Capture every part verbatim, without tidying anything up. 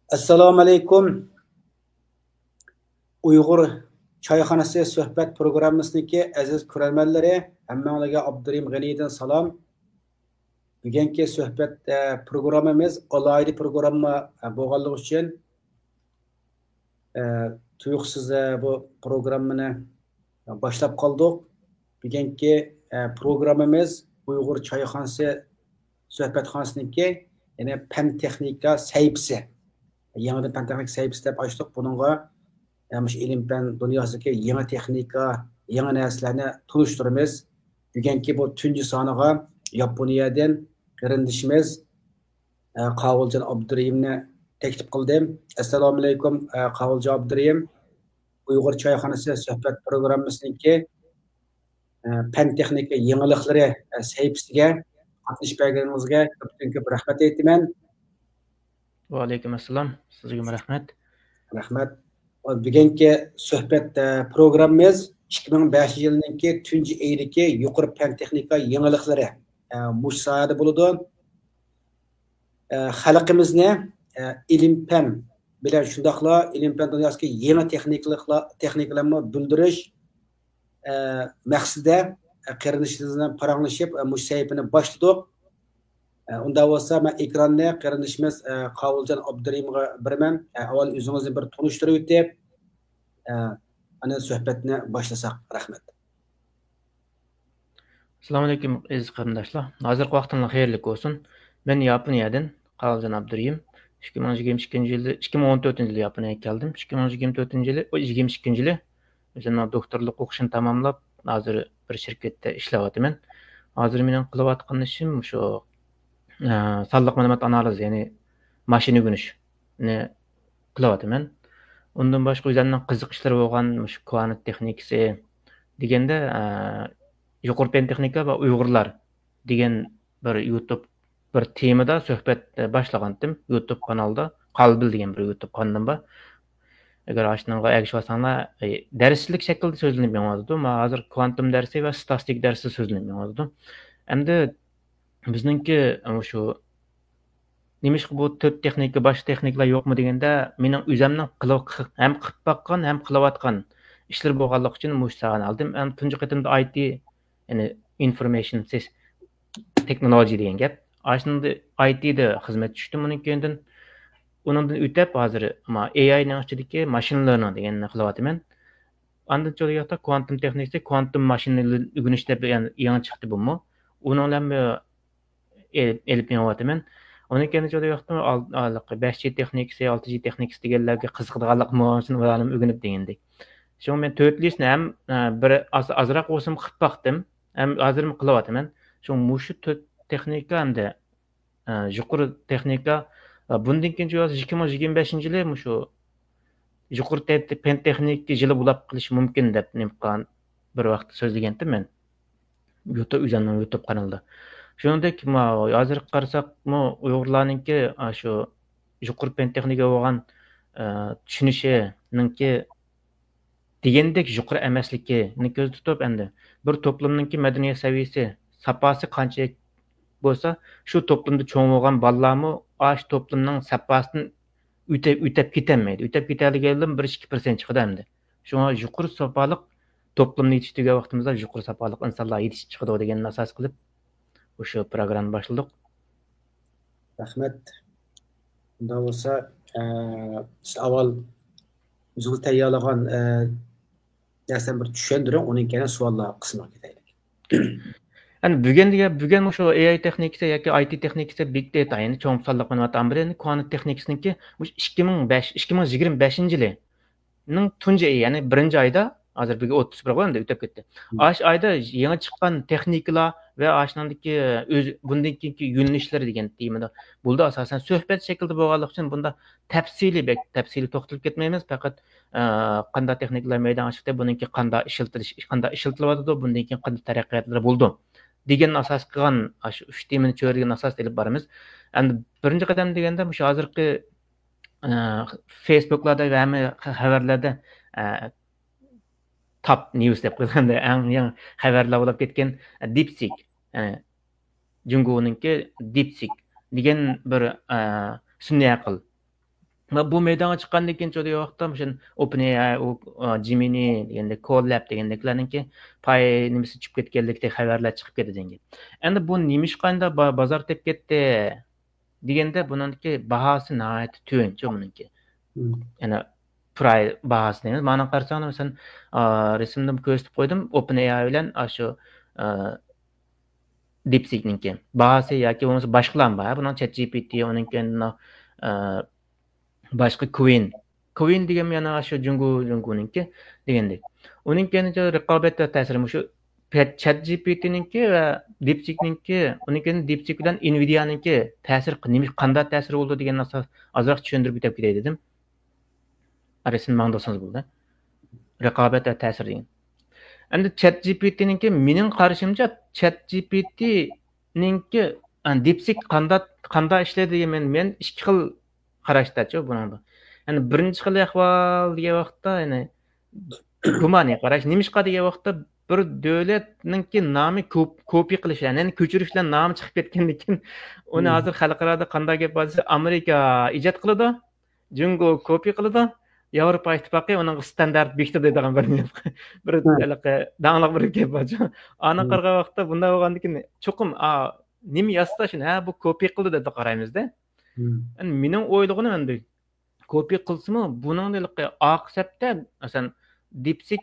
ئەسسالامۇئەلەيكۇم. ئۇيغۇر چايخانىسى سۆھبەت پروگراممىسىنىڭكى ئەزىز كۆرەرمەنلىرى، ھەممىڭلارغا ئابدۇرېھىم غېنىدىن سالام. بۈگۈنكى سۆھبەت، ئە، پروگراممىمىز ئالاھىدە پروگرامما، ئە، بولغانلىقى ئۈچۈن، ئە، تۇيۇقسىز، ئە، بۇ پروگراممىنى باشلاپ قالدۇق. بۈگۈنكى، ئە، پروگراممىمىز ئۇيغۇر چايخانىسى سۆھبەتخانىسىنىڭكى، يەنى پەن تېخنىكا سەھىپىسى. يېڭىدىن پەن تېخنىكا سەھىپىسى دەپ ئاچتۇق. بۇنىڭغا، ئە، مۇشۇ ئىلىم پەن دۇنياسىدىكى يېڭى تېخنىكا، يېڭى نەرسىلەرنى تونۇشتۇرىمىز. بۈگۈنكى بۇ تۇنجى سانىغا ياپونىيەدىن قېرىندىشىمىز، ئە، قاۋۇلجان ئابدۇرېھىمنى تەكلىپ قىلدىم. ئەسسالامۇئەلەيكۇم، ئە، قاۋۇلجان ئابدۇرېھىم. ئۇيغۇر چايخانىسى سۆھبەت پروگراممىسىنىڭكى، ئە، پەن تېخنىكا يېڭىلىقلىرى، ئە، سەھىپىسىگە قاتنىشىپ بەرگىنىڭىزگە كۆپتىن كۆپ رەھمەت ئېيتىمەن. ۋەئەلەيكۇم ئەسسالام. سىزگىمۇ رەھمەت. رەھمەت. بۈگۈنكى سۆھبەت، ئە، پروگراممىمىز ئىككى مىڭ بەشىنچى يىلنىڭكى تۇنجى ئېيىدىكى يۇقىرى پەن تېخنىكا يېڭىلىقلىرى، ئە، مۇشۇ ساھەدە بولىدۇ. ئە، خەلقىمىزنى، ئە، ئىلىم پەن بىلەن شۇنداقلا ئىلىم پەن دۇنياسىدىكى يېڭى تېخنىكىلىقلار، تېخنىكىلارمۇ بىلدۈرۈش، ئە، مەقسىتىدە، ئە، قېرىندىشىمىز بىلەن پاراڭلىشىپ، ئە، مۇشۇ سەھىپىنى باشلىدۇق. ئە، ئۇنداق بولسا، مەن ئېكراننى قېرىندىشىمىز، ئە، قاۋۇلجان ئابدۇرېھىمغا بېرىمەن. ئە، ئاۋۋال ئۆزىڭىزنى بىر تونۇشتۇرۇۋېتىپ، ئە، ئاندىن سۆھبەتنى باشلىساق. رەھمەت. ئەسسالامۇئەلەيكۇم، ئەزىز قېرىنداشلار. ھازىرقى ۋاقتىڭلار خەيرلىك بولسۇن. مەن ياپونىيەدىن قاۋۇلجان ئابدۇرېھىم. ئىككى مىڭ يىگىرمە ئىككىنچى يىلى، ئىككى مىڭ ئون تۆتىنچى يىلى ياپونىيەگە كەلدىم. ئىككى مىڭ يىگىرمە تۆتىنچى يىلى، ئو، يىگىرمە ئىككىنچى يىلى ئۆزۈمنىڭ دوكتورلۇق ئوقۇشۇمنى تاماملاپ، ھازىر بىر شىركەتتە ئىشلەۋاتىمەن. ھازىر مېنىڭ قىلىۋاتقان ئىشىم شۇ، ئە، سانلىق مەلۇمات ئانالىزى، يەنى ماشىنا ئۆگىنىشنى قىلىۋاتىمەن. ئۇندىن باشقا ئۆزۈمنىڭ قىزىقىشلىرى بولغان مۇشۇ كۋانت تېخنىكىسى دېگەندە، ئە، يۇقىرى پەن تېخنىكا ۋە ئۇيغۇرلار دېگەن بىر يۇتۇب، بىر تېمىدا سۆھبەت، ئە، باشلىغانتىم. يۇتۇب قانالدا، قالبىل دېگەن بىر يۇتۇب قانىلىم بار. ئەگەر ئاشۇنىڭغا ئەگىشىۋالساڭلار، ئە، دەرسلىك شەكلىدە سۆزلىنىپ مېڭىۋاتىدۇ. مانا ھازىر كۋانتۇم دەرسى ۋە ستاتىستىك دەرسى سۆزلىنىپ مېڭىۋاتىدۇ. ئەمدى بىزنىڭكى مۇشۇ نېمىشقا بۇ تۆت تېخنىكا، باشقا تېخنىكىلار يوقمۇ دېگەندە، مېنىڭ ئۆزۈمنىڭ قىلىپ، ھەم قىلىپ باققان، ھەم قىلىۋاتقان ئىشلىرى بولغانلىقى ئۈچۈن مۇشۇ ساھەنى ئالدىم. ھەم تۇنجى قېتىمدا ئاي تى، يەنى ئىنفورمېيشن سىس-، تېخنولوگىيە دېگەن گەپ. ئاشۇنىڭدا ئاي تىدا خىزمەت چۈشتۈم ئۇنىڭ كەينىدىن. ئۇنىڭدىن ئۆتۈپ، ھازىر ما-، ئېي ئاي نىڭ ئىچىدىكى ماشىن لېرنىڭ دېگەننى قىلىۋاتىمەن. ئاندىن چوڭ ۋاقىتتا كۋانتۇم تېخنىكىسى، كۋانتۇم ماشىنا ئۆگىنىش دەپ يەنە يېڭى چىقتى بۇمۇ. ئۇنىڭ بىلەن ئېلىپ، ئېلىپ مېڭىۋاتىمەن. ئۇنىڭ كەينىدىن چوڭ ۋاقىتتا ئال-، ھېلىقى بەش جى تېخنىكىسى، ئالتە جى تېخنىكىسى دېگەنلەرگە قىزىقىدىغانلىقىم بولغان ئۈچۈن ئۇلارنى ئۆگىنىپ دېگەندەك. شۇڭا مەن تۆت لىسنى ھەم، ئە، بىر ئاز، ئازراق بولسىمۇ قىلىپ باقتىم. ھەم ھازىرمۇ قىلىۋاتىمەن. شۇڭا مۇشۇ تۆت تېخنىكا ھەمدە ئە، يۇقىرى تېخنىكا، ئە، بۇندىن كېيىن شۇ ئىككى مىڭ يىگىرمە بەشىنچى يىلى مۇشۇ يۇقىرى تې-، پەن تېخنىكا يىلى بولاپ قېلىشى مۇمكىن دەپ نېمە قىلغان بىر ۋاقىتتا سۆزلىگەنتىم مەن. يۇتۇب، ئۆزۈمنىڭ يۇتۇب قانىلىدا. شۇنىڭدەك، ما-، ھازىرغا قارىساقمۇ ئۇيغۇرلارنىڭكى، ئا، شۇ يۇقىرى پەن تېخنىكىغا بولغان، ئە، چۈشىنىشىنىڭكى دېگەندەك يۇقىرى ئەمەسلىكىنى كۆزدە تۇتۇپ، ئەمدى بىر توپلۇمنىڭكى مەدەنىيەت سەۋىيەسى، ساپاسى قانچىلىك بولسا، شۇ توپلۇمدا چوڭ بولغان بالىلارمۇ ئاشۇ توپلۇمنىڭ ساپاسىدىن ئۆتە-، ئۆتەپ كېتەلمەيدۇ. ئۆتەپ كېتەلىگەنلىرىمۇ بىر ئىككى پىرسەنت چىقىدۇ ئەمدى. شۇڭا يۇقىرى ساپالىق توپلۇمنى يېتىشتۈرگەن ۋاقتىمىزدا يۇقىرى ساپالىق ئىنسانلار يېتىشىپ چىقىدۇ دېگەننى ئاساس قىلىپ، ئاشۇ پروگراممىنى باشلىدۇق. رەھمەت. ئۇنداق بولسا، ئە، سىز ئاۋۋال ئۆزىڭىز تەييارلىغان، ئە، نەرسىنى بىر چۈشەندۈرۈڭ، ئۇنىڭ كېيىن سوئاللار قىسمىغا كېتەيلى. ئەمدى بۈگۈن دېگەن، بۈگۈن مۇشۇ ئېي ئاي تېخنىكىسى ياكى ئاي تى تېخنىكىسى، بىگ داتا، يەنى چوڭ سانلىق مەلۇمات ئامبىرى، يەنى كۋانت تېخنىكىسىنىڭكى مۇشۇ ئىككى مىڭ بەش، ئىككى مىڭ يىگىرمە بەشىنچى يىلى نىڭ تۇنجى ئېيى، يەنى بىرىنچى ئايدا، ھازىر بۈگۈن ئوتتۇز بىر ئەمدى ئۆتۈپ كەتتى. مم. ئاشۇ ئايدا يېڭى چىققان تېخنىكىلار ۋە ئاشۇنىڭدىكى ئۆز، بۇندىن كېيىنكى يۆنىلىشلىرى دېگەن تېمىدا بولدى. ئاساسەن سۆھبەت شەكلىدە بولغانلىقى ئۈچۈن بۇندا تەپسىلىي، بەك تەپسىلىي توختىلىپ كەتمەيمىز. پەقەت، ئە، قانداق تېخنىكىلار مەيدانغا چىقتى، بۇنىڭكى قانداق ئىشلىتىلىش، قانداق ئىشلىتىلىۋاتىدۇ، بۇندىن كېيىن قانداق تەرەققىياتلار بولىدۇ دېگەننى ئاساس قىلغان ئاشۇ ئۈچ تېمىنى چۆرىدىگەن ئاساستا ئېلىپ بارىمىز. ئەمدى بىرىنچى قەدەم دېگەندە مۇشۇ ھازىرقى ئە، فېيسبۇكلاردا ۋە ھەممە خەۋەرلەردە، ئە، تاپ نيۇس دەپ قويغاندا ئەڭ يېڭى خەۋەرلەر بولۇپ كەتكەن، ئە، دىپسىك، ئە، جۇڭگونىڭكى دىپسىك دېگەن بىر، ئە، سۈنئىي ئەقىل بۇ مەيدانغا چىققاندىن كېيىن، شۇ دېگەن ۋاقىتتا مۇشۇ ئوپېن ئېي ئاي، ئۇ، ئا، جېمىنى دېگەندەك، كولاب دېگەندەكلەرنىڭكى پاي نېمىسى چۈشۈپ كەتكەنلىكتەك خەۋەرلەر چىقىپ كېتىدىكەن. ئەمدى بۇ نېمىشقا ئەمدى با-، بازار تېپىپ كەتتى دېگەندە، بۇنىڭكى باھاسى ناھايىتى تۆۋەنچۇ بۇنىڭكى. مم. يەنى پراي باھاسى دەيمىز. مانا قارىساڭلار، مەسىلەن، ئا، رەسىمدىمۇ كۆرسىتىپ قويدۇم. ئوپېن ئېي ئاي بىلەن، ئا، شۇ، ئا، دىپسىكنىڭكى باھاسى ياكى بولمىسا باشقىلارمۇ بار. بۇنىڭ چات جى پى تى، ئۇنىڭ كەينىدىن، ئا، باشقا كوين. كوين دېگەن يەنە شۇ جۇڭگو، جۇڭگونىڭكى دېگەندەك. ئۇنىڭ كەينىدىن رىقابەت تەسىرى مۇشۇ پەت-، چات جى پى تىنىڭكى ۋە دىپسىكنىڭكى، ئۇنىڭ كەينىدىن دىپسىك بىلەن ئىنۋىدىيانىڭكى تەسىرى نېمە، قانداق تەسىرى بولىدۇ دېگەننى ئازراق چۈشەندۈرۈپ ئۆتۈپ كېتەي دېدىم. رەسىمنى ماڭا دەسىڭىز بولدى. رىقابەت ۋە تەسىر دېگەن. ئەمدى چات جى پى تىنىڭكى، مېنىڭ قارىشىمچە، چات جى پى تىنىڭكى، ئە، دىپسىك قانداق، قانداق ئىشلەيدۇ دېگەن، مەن، مەن ئىككى خىل قاراشتاچۇ بۇنىڭدا. يەنى بىرىنچى خىل ئەھۋال دېگەن ۋاقىتتا، يەنى گۇمانىي قاراش. نېمىشقا دېگەن ۋاقىتتا، بىر دۆلەتنىڭكى نامى كوپ-، كوپىي قىلىش بىلەن، يەنى كۆچۈرۈش بىلەن نامى چىقىپ كەتكەندىن كېيىن، ئۇنى مم. ھازىر خەلقئارادا قانداق گەپ بار دېسە، ئامېرىكا ئىجاد قىلىدۇ، جۇڭگو كوپىي قىلىدۇ، ياۋروپا ئىتتىپاقى ئۇنىڭغا ستاندارت بېكىتىدۇ دەيدىغان بىر، بىر ھە. ھېلىقى داڭلىق بىر گەپ بارچۇ. ئانا مم. قارىغان ۋاقىتتا بۇنداق بولغاندىن كېيىن، چوقۇم، ئا، نېمە يازسا شۇنى، ھە، بۇ كوپىي قىلدى دەپ قارايمىزدە. مم. ئەمدى مېنىڭ ئويلىغىنىم ئەمدى كوپىي قىلسىمۇ، بۇنىڭ ھېلىقى ئارقا سەپتە، مەسىلەن، دىپسىك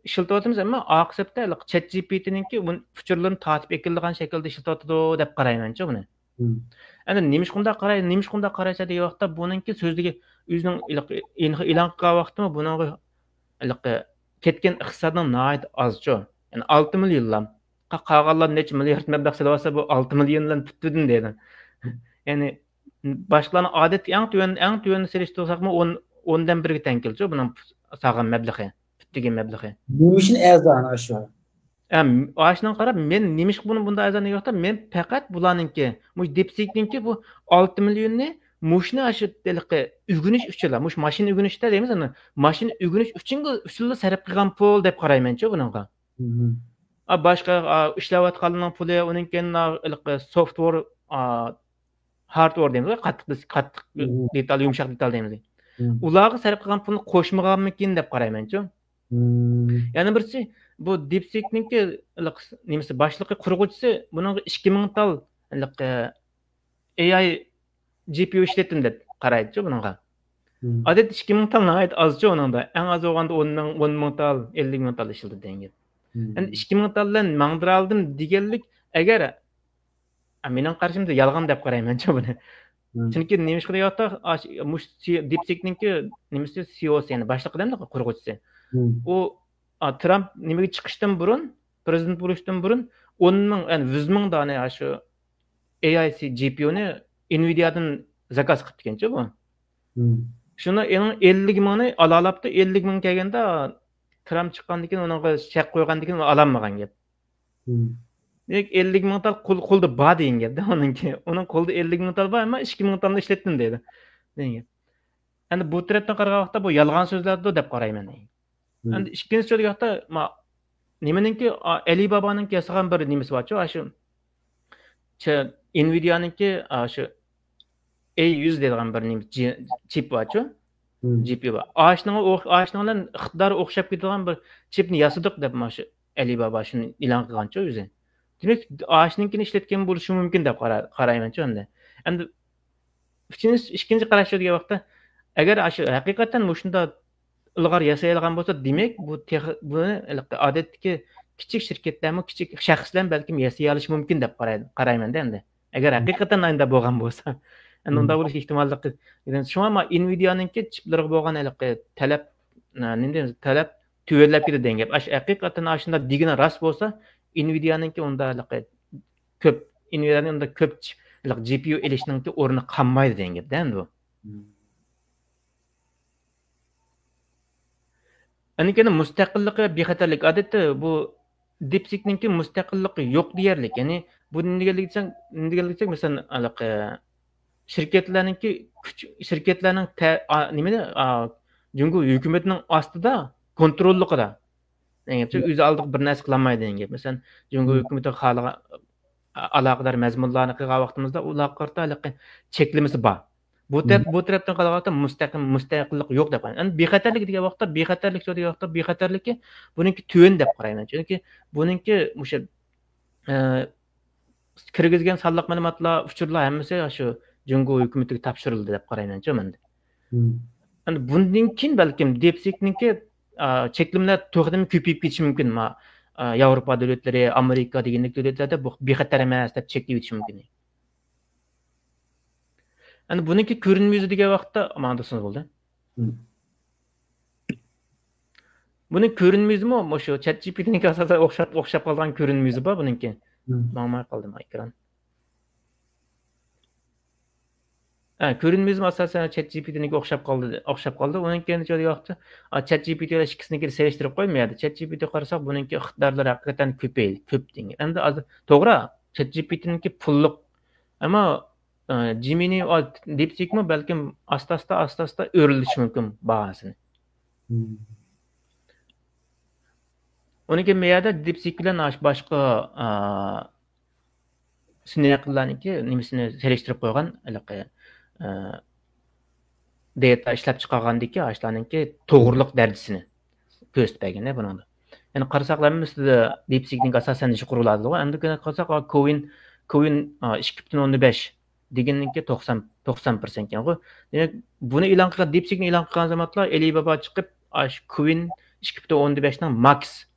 ئىشلىتىۋاتىمىز، ئەمما ئارقا سەپتە ھېلىقى چات جى پى تىنىڭكى ئۇچۇرلىرىنى تارتىپ ئەكېلىدىغان شەكىلدە ئىشلىتىۋاتىدۇ دەپ قارايمەنچۇ بۇنى. مم. ئەمدى نېمىشقا ئۇنداق قاراي-، نېمىشقا ئۇنداق قارايسەن دېگەن ۋاقىتتا، بۇنىڭكى سۆزلىگە ئۆزىنىڭ ھېلىقى ئېلان قىلغان ۋاقتىمۇ بۇنىڭغا ھېلىقى كەتكەن ئىقتىسادنىڭ ناھايىتى ئازچۇ. يەنى ئالتە مىليونلا. قا-، قالغانلار نەچچە مىليارد مەبلەغ سېلىۋالسا، بۇ ئالتە مىليون بىلەن پۈتتۈردۈم دەيدۇ. يەنى باشقىلارنىڭ ئادەتتىكى ئەڭ تۆۋەن، ئەڭ تۆۋەننى سېلىشتۇرساقمۇ ئون، ئوندىن بىرگە تەڭ كېلىدۇ بۇنىڭ سالغان مەبلىغى، پۈتتۈرگەن مەبلىغى. نېمە ئۈچۈن ئەرزان ئاشۇ؟ ئەم، ئاشۇنىڭغا قاراپ، مەن نېمىشقا بۇنى بۇنداق ئەرزان دېگەن ۋاقىتتا، مەن پەقەت بۇلارنىڭكى، مۇشۇ دىپسىكنىڭكى بۇ ئالتە مىليوننى مۇشۇنى ئاشۇ ھېلىقى ئۆگىنىش ئۈچۈنلا، مۇشۇ ماشىنا ئۆگىنىشتە دەيمىز ئۇنى، ماشىنا ئۆگىنىش ئۈچۈنلا، ئۈچۈنلا سەرپ قىلغان پۇل دەپ قارايمەنچۇ بۇنىڭغا. مم. ئا، باشقا، ئا، ئىشلەۋاتقانلارنىڭ پۇلى، ئۇنىڭ كەينىدىن ھېلىقى سوفتۋېر، ئا، ھاردۋېر دەيمىز، قاتتىق دىس-، قاتتىق مم. دېتال، يۇمشاق دېتال دەيمىز. مم. ئۇلارغا سەرپ قىلغان پۇلنى قوشمىغانمىكىن دەپ قارايمەنچۇ. مم. يەنە بىرسى، بۇ دىپسىكنىڭكى ھېلىقى نېمىسى، باشلىقى، قۇرغۇچىسى بۇنىڭغا ئىككى مىڭ تال ھېلىقى ئېي ئاي جى پى يۇ ئىشلەتتىم دەپ قارايدىچۇ بۇنىڭغا. مم. ئادەتتە ئىككى مىڭ تال ناھايىتى ئازچۇ ئۇنىڭدا. ئەڭ ئاز بولغاندا ئون مىڭ، ئون مىڭ تال، ئەللىك مىڭ تال ئىشلىتىدۇ دېگەن گەپ. مم. ئەمدى ئىككى مىڭ تال بىلەن ماڭدۇرالدىم دېگەنلىك، ئەگەر، ئە، مېنىڭ قارىشىمدا يالغان دەپ قارايمەنچۇ بۇنى. مم. چۈنكى نېمىشقا دېگەن ۋاقىتتا، ئاش-، مۇشۇ سى-، دىپسىكنىڭكى نېمىسى، سى ئى ئو سى، يەنى باشلىقى دەمدۇ، قۇرغۇچىسى. مم. ئۇ، ئا، ترامپ نېمىگە چىقىشتىن بۇرۇن، پرېزىدېنت بولۇشتىن بۇرۇن ئون مىڭ، يەنى يۈز مىڭ دانە ئاشۇ ئېي ئاي سى جى پى يۇنى ئېنۋىدىيادىن زاكاز قىپتىكەنچۇ بۇ. مم. شۇنىڭ ئەللىك مىڭنى ئالالاپتۇ، ئەللىك مىڭ كەلگەندە ترامپ چىققاندىن كېيىن، ئۇنىڭغا شەرت قويغاندىن كېيىن ئۇ ئالالمىغان گەپ. مم. دېمەك، ئەللىك مىڭ تال قول-، قولدا بار دېگەن گەپتە ئۇنىڭكى. ئۇنىڭ قولدا ئەللىك مىڭ تال بار، ئەمما ئىككى مىڭ تالنى ئىشلەتتىم دەيدۇ. دېگەن گەپ. ئەمدى بۇ تەرەپتىن قارىغان ۋاقىتتا بۇ يالغان سۆزلەردۇ دەپ قارايمەن. مم. ئەمدى ئىككىنچى سۆزلىگەن ۋاقىتتا، ما-، نېمىنىڭكى، ئا، ئەلىبابانىڭكى ياسىغان بىر نېمىسى بارچۇ، ئاشۇ چە-، ئېنۋىدىيانىڭكى، ئاشۇ ئەي يۈز دەيدىغان بىر نېمە، جى-، چىپ بارچۇ، مم. جى پى يۇ بار. ئاشۇنىڭغا ئوخ-، ئاشۇنىڭ بىلەن ئىقتىدارى ئوخشاپ كېتىدىغان بىر چىپنى ياسىدۇق دەپ، مانا شۇ ئەلىبابا شۇنى ئېلان قىلغانچۇ ئۆزى. دېمەك، ئاشۇنىڭكىنى ئىشلەتكەن بولۇشى مۇمكىن دەپ قارا-، قارايمەنچۇ ئەمدى. ئەمدى ئۈچىنچى، ئىككىنچى قاراشتا دېگەن ۋاقىتتا، ئەگەر ئاشۇ ھەقىقەتەن مۇشۇنداق ئىلغار ياسىيالىغان بولسا، دېمەك، بۇ تېخى، بۇنى ھېلىقى ئادەتتىكى كىچىك شىركەتلەرمۇ، كىچىك شەخسلەرمۇ بەلكىم ياسىيالىشى مۇمكىن دەپ قاراي-، قارايمەن-دە ئەمدى. ئەگەر ھەقىقەتەن ئاينىدا بولغان بولسا، ئەمدى مم. ئۇنداق بولۇش ئېھتىماللىقى، شۇڭا ما ئېنۋىدىيانىڭكى چىپلىرىغا بولغان ھېلىقى تەلەپ، نېمە دەيمىز، تەلەپ تۆۋەنلەپ كېتىدۇ دېگەن گەپ. ئاشۇ ھەقىقەتەن ئاشۇنداق دېگىنى راست بولسا، ئېنۋىدىيانىڭكى ئۇنداق ھېلىقى كۆپ، ئېنۋىدىيانىڭ ئۇنداق كۆپ چىپ-، ھېلىقى جى پى يۇ ئېلىشنىڭكى ئورنى قالمايدۇ دېگەن گەپ-دە ئەمدى بۇ. مم. ئەنكىنى مۇستەقىللىقى ۋە بىخەتەرلىك. ئادەتتە بۇ دىپسىكنىڭكى مۇستەقىللىقى يوق دېيەرلىك. يەنى بۇ نېمە دېگەنلىك دېسەڭ، نېمە دېگەنلىك دېسەڭ، مەسىلەن، ھېلىقى شىركەتلەرنىڭكى كۈچ، شىركەتلەرنىڭ تە-، ئا، نېمىنى، ئا، جۇڭگو ھۆكۈمىتىنىڭ ئاستىدا، كونتروللۇقىدا. دېگەن گەپ، مم. ئۆزى ئالدىغا بىر نەرسە قىلالمايدۇ دېگەن گەپ. مەسىلەن، جۇڭگو مم. ھۆكۈمىتى خالىغان، ئا-، ئالاقىدار مەزمۇنلارنى قىلغان ۋاقتىمىزدا ئۇلارغا قارىتا ھېلىقى چەكلىمىسى بار. بۇ تەرەپ، بۇ تەرەپتىن قارىغاندا مۇستەقىم، مۇستەقىللىق يوق دەپ قارايمەن. ئەمدى بىخەتەرلىك دېگەن ۋاقىتتا، بىخەتەرلىك دېگەن ۋاقىتتا، بىخەتەرلىكى بۇنىڭكى تۆۋەن دەپ قارايمەن. چۈنكى بۇنىڭكى مۇشۇ، ئە، كىرگۈزگەن سانلىق مەلۇماتلار، ئۇچۇرلار ھەممىسى شۇ جۇڭگو ھۆكۈمىتىگە تاپشۇرۇلدى دەپ قارايمەنچۇ مەن. ئەمدى بۇندىن كېيىن بەلكىم دىپسىكنىڭكى، ئا، چەكلىمىلەر تېخىمۇ كۆپىيىپ كېتىشى مۇمكىن. ما، ئا، ياۋروپا دۆلەتلىرى، ئامېرىكا دېگەندەك دۆلەتلەردە بۇ بىخەتەر ئەمەس دەپ چەكلىۋېتىشى مۇمكىن. ئەمدى بۇنىڭكى كۆرۈنمە يۈزى دېگەن ۋاقىتتا، ماڭا دېسىڭىز بولدى. بۇنىڭ كۆرۈنمە يۈزىمۇ مۇشۇ چات جى پى تىنىڭكى ئاساسەن ئوخشاپ، ئوخشاپ قالغان كۆرۈنمە يۈزى بار بۇنىڭكى. ماڭماي قالدىمۇ ئېكران؟ ھە، كۆرۈنمە يۈزىمۇ ئاساسەن چات جى پى تىنىڭكى ئوخشاپ قالدى، ئوخشاپ قالدى. ئۇنىڭ كېيىن شۇ ۋاقىتتا، ئا، چات جى پى تى بىلەن ئىككىسىنىڭكىنى سېلىشتۇرۇپ قويمىدى. چات جى پى تى قارىساق، بۇنىڭكى ئىقتىدارلىرى ھەقىقەتەن كۆپەيدى، كۆپ دېگەن. ئەمدى ھازىر توغرا، چات جى پى تىنىڭكى پۇللۇق. ئەمما، ئا، جېمىنى، ئا، دىپسىكمۇ بەلكىم ئاستا-ئاستا، ئاستا-ئاستا ئۆرلىشى مۇمكىن باھاسىنى. ئۇنىڭ كېيىن بۇ يەردە دىپسىك بىلەن ئاش-، باشقا، ئا، سۈنئىي ئەقىللەرنىڭكى نېمىسىنى سېلىشتۇرۇپ قويغان ھېلىقى، ئە، دېتا ئىشلەپ چىقارغاندىكى ئاشۇلارنىڭكى توغرىلىق دەرىجىسىنى كۆرسىتىپ بەرگەن بۇنىڭدا. يەنى قارىساق، ھەممىسىدە دىپسىكنىڭكى ئاساسەن يۇقىرىلىدىغۇ. ئەمدى قارىساق، كوۋىن، كوۋىن، ئا، ئىككى پۈتۈن ئوندىن بەش دېگەننىڭكى توقسان، توقسان پىرسەنت ئىكەنغۇ. دېمەك، بۇنى ئېلان قىلغان، دىپسىكنى ئېلان قىلغان زاماندا ئېلى بابا چىقىپ، ئاشۇ كوۋىن ئىككى پۈتۈن ئوندىن بەشنىڭ ماكس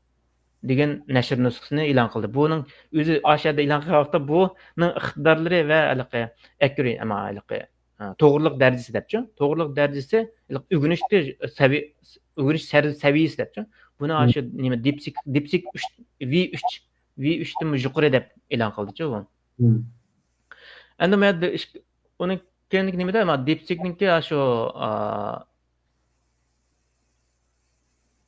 دېگەن نەشر نۇسخىسىنى ئېلان قىلدى. بۇنىڭ ئۆزى ئاشۇ يەردە ئېلان قىلغان ۋاقىتتا بۇنىڭ ئىقتىدارلىرى ۋە ھېلىقى ئەكۇرى، ئەمما ھېلىقى، ئە، توغرىلىق دەرىجىسى دەپچۇ. توغرىلىق دەرىجىسى ھېلىقى ئۆگىنىشتە سەۋىي-، ئۆگىنىش سەر-، سەۋىيەسى دەپچۇ. بۇنى ئاشۇ نېمە، دىپسىك، دىپسىك ئۈچ، ۋى ئۈچ، ۋى ئۈچتىن يۇقىرى دەپ ئېلان قىلدىچۇ بۇ. ئەمدى مەن ئۇنىڭ كەينىدىكى نېمىدە، مانا دىپسىكنىڭكى ئاشۇ، ئا،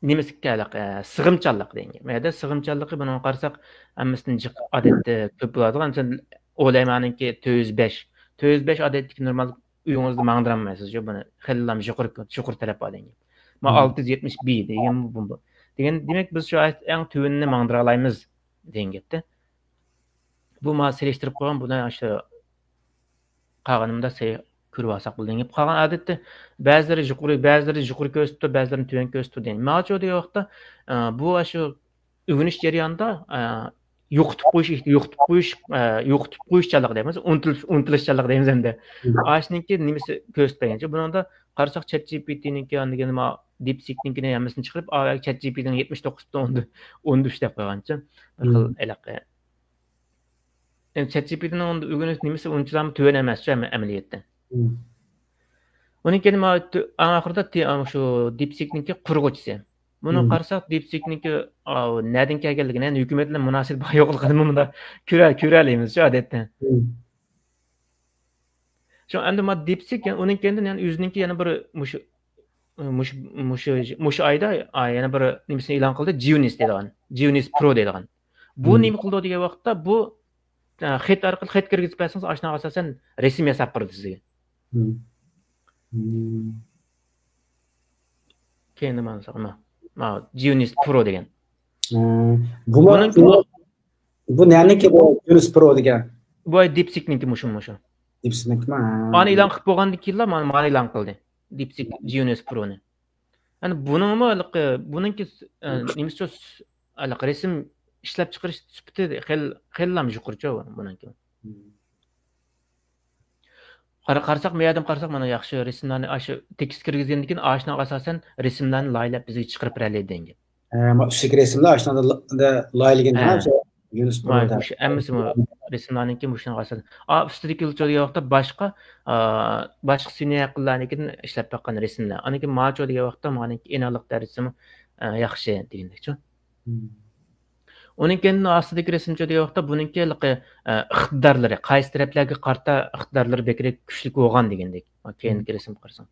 نېمىسىككە ھېلىقى، ئە، سىغىمچانلىقى دېگەن گەپ. مەيەدە سىغىمچانلىقى بۇنىڭغا قارىساق، ھەممىسىدىن جىق، ئادەتتە كۆپ بولىدىغان، مەسىلەن، ئولايمانىڭكى تۆت يۈز بەش. تۆت يۈز بەش ئادەتتىكى نورمال ئۆيىڭىزدە ماڭدۇرالمايسىز، شۇ بۇنى خېلىلا يۇقىرى، يۇقىرى تەلەپ بار دېگەن گەپ. ما ئالتە يۈز يەتمىش بى دېگەن بۇ، بۇ، بۇ. دېگەن، دېمەك، بىز شۇ ئەڭ تۆۋىنىنى ماڭدۇرالايمىز دېگەن گەپتە. بۇ ما سېلىشتۇرۇپ قويغان، بۇنى ئاشۇ قالغىنىمدا سەي كۆرۈۋالساق بولىدىغان گەپ. قالغان ئادەتتە بەزىلىرى يۇقىرى، بەزىلىرى يۇقىرى كۆرسىتىپتۇ، بەزىلىرىنى تۆۋەن كۆرسىتىپتۇ دېگەن. ماڭا چۇ دېگەن ۋاقىتتا، ئە، بۇ ئاشۇ ئۆگىنىش جەريانىدا، ئە، يوقىتىپ قويۇش، يوقىتىپ قويۇش، ئە، يوقىتىپ قويۇشچانلىقى دەيمىز، ئۇنتۇلۇش، ئۇنتۇلۇشچانلىقى دەيمىز ئەمدى. ئاشۇنىڭكى نېمىسى كۆرسىتىپ بەرگەنچە. بۇنىڭدا قارىساق، چات جى پى تىنىڭكى، ئاندىن كېيىن ما دىپسىكنىڭكىنى ھەممىسىنى چىقىرىپ، ئا، چات جى پى تىنىڭ يەتمىش توققۇز پۈتۈن ئوندىن ئوندىن ئۈچ دەپ قويغانچە. بىر خىل ھېلىقى. ئەمدى چات جى پى تىنىڭ ئۆگىنىش نېمىسى ئۇنچىلامۇ تۆۋەن ئەمەسچۇ ئەمە-، ئەمەلىيەتتە. ئۇنىڭ كېيىن ما تۆ-، ئەڭ ئاخىرىدا تې-، ئا، شۇ دىپسىكنىڭكى قۇرغۇچىسى. بۇنى قارىساق، دىپسىكنىڭكى، ئا، نەدىن كەلگەنلىكىنى، يەنى ھۆكۈمەت بىلەن مۇناسىۋىتى بار يوقلۇقىنى مۇندا كۆرە-، كۆرەلەيمىزچۇ ئادەتتە. شۇ ئەمدى ما دىپسىك، يەنى ئۇنىڭ كەينىدىن يەنە ئۆزىنىڭكى يەنە بىر مۇشۇ، مۇشۇ، مۇشۇ، مۇشۇ ئايدا، ئا، يەنە بىر نېمىسىنى ئېلان قىلدى، جىيۇنىس دەيدىغان، جىيۇنىس پرو دەيدىغان. بۇ نېمە قىلىدۇ دېگەن ۋاقىتتا، بۇ، ئا، خەت ئارقىلىق خەت كىرگۈزۈپ بەرسىڭىز، ئاشۇنىڭغا ئاساسەن رەسىم ياساپ بېرىدۇ سىزگە. كەينىدە مانا، مانا، مانا، جىيۇنىس پرو دېگەن. بۇمۇ، بۇنىڭكى بۇ، بۇ نەنىڭكى بۇ جىيۇنىس پرو دېگەن؟ بۇ دىپسىكنىڭكى مۇشۇ، مۇشۇ. دىپسىكنىڭكىمۇ؟ ھە. ئانا ئېلان قىلىپ بولغاندىن كېيىنلا مانا، مانا ئېلان قىلدى. دىپسىك جىيۇنىس پرونى. يەنى بۇنىڭمۇ ھېلىقى، بۇنىڭكى، ئە، نېمىسىچۇ، ھېلىقى رەسىم ئىشلەپچىقىرىش سۈپىتى خېل-، خېلىلا يۇقىرىچۇ بۇنىڭكى. قارا-، قارىساق، مەيەردىن قارىساق، مانا ياخشى رەسىملەرنى، ئاشۇ تېكىست كىرگۈزگەندىن كېيىن، ئاشۇنىڭغا ئاساسەن رەسىملەرنى لايىھەلەپ بىزگە چىقىرىپ بېرەلەيدۇ دېگەن گەپ. ئە، ما ئۈستىدىكى رەسىملەر ئاشۇنىڭدا لا-، لايىھەلىگەن ھە. يۇنۇس مانا پرو. مۇشۇ ھەممىسىمۇ رەسىملەرنىڭكى مۇشۇنىڭغا ئاساسەن. ئا، ئۈستىدىكى چۇ دېگەن ۋاقىتتا باشقا، ئا، باشقا سۈنئىي ئەقىللەرنىڭكىدىن ئىشلەپ باققان رەسىملەر. ئاندىن كېيىن ماچۇ دېگەن ۋاقىتتا مانىڭكى ئېنىقلىق دەرىجىسىمۇ، ئا، ياخشى دېگەندەكچۇ. ئۇنىڭ كەينىدىن ئاستىدىكى رەسىمچۇ دېگەن ۋاقىتتا بۇنىڭكى ھېلىقى، ئە، ئىقتىدارلىرى، قايسى تەرەپلەرگە قارىتا ئىقتىدارلىرى بەكرەك كۈچلۈك بولغان دېگەندەك. كەينىدىكى رەسىمگە قارىساڭ.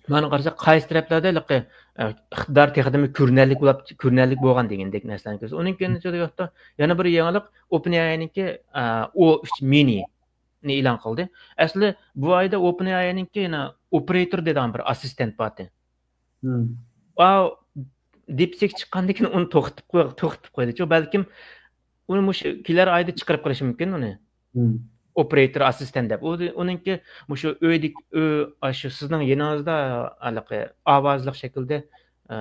مانا قارىساق، قايسى تەرەپلەردە ھېلىقى، ئە، ئىقتىدار تېخىدىمۇ كۆرۈنەرلىك بولۇپ، كۆرۈنەرلىك بولغان دېگەندەك نەرسىلەرنى كۆرىسىز. ئۇنىڭ كەينىدىن چۈ دېگەن ۋاقىتتا يەنە بىر يېڭىلىق، ئوپېن ئېئاينىڭكى، ئە، ئو ئۈچ مىنى نى ئېلان قىلدى. ئەسلى بۇ ئايدا ئوپېن ئېئاينىڭكى يەنە ئوپېراتور دەيدىغان بىر ئاسسىستېنت بار ئىدى. ئا، دىپسىك چىققاندىن كېيىن ئۇنى توختىتىپ قوي-، توختىتىپ قويدىچۇ. بەلكىم ئۇنى مۇشۇ كېلەر ئايدا چىقىرىپ قويۇشى مۇمكىن ئۇنى. ئوپېراتور ئاسسىستېنت دەپ. ئۇ، ئۇنىڭكى مۇشۇ ئۆيدىكى، ئۆي، ئاشۇ سىزنىڭ يېنىڭىزدا ھېلىقى ئاۋازلىق شەكىلدە، ئە،